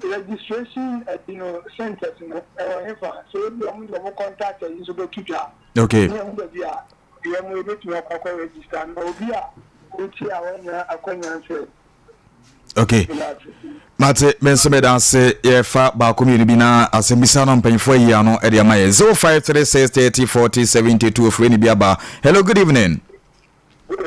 registration ɛyi no centers no ɛwɔ hefa? Sɛ ebi ɔmo de ɔmo contact ɛyi nso bɛto dwa. Okay. Ne yɛhu baabi a yɛn mo yɛbɛtumi akɔ akɔ register na obi a otie a wanya akwanya sɛ ok mate me nso meda ase yɛfa baako mmienu bi na asɛmbisa no mpanyinfoɔ ayi ano de ama yɛ 0536 30 40 72 ofiri ne bi aba. Hello, good evening.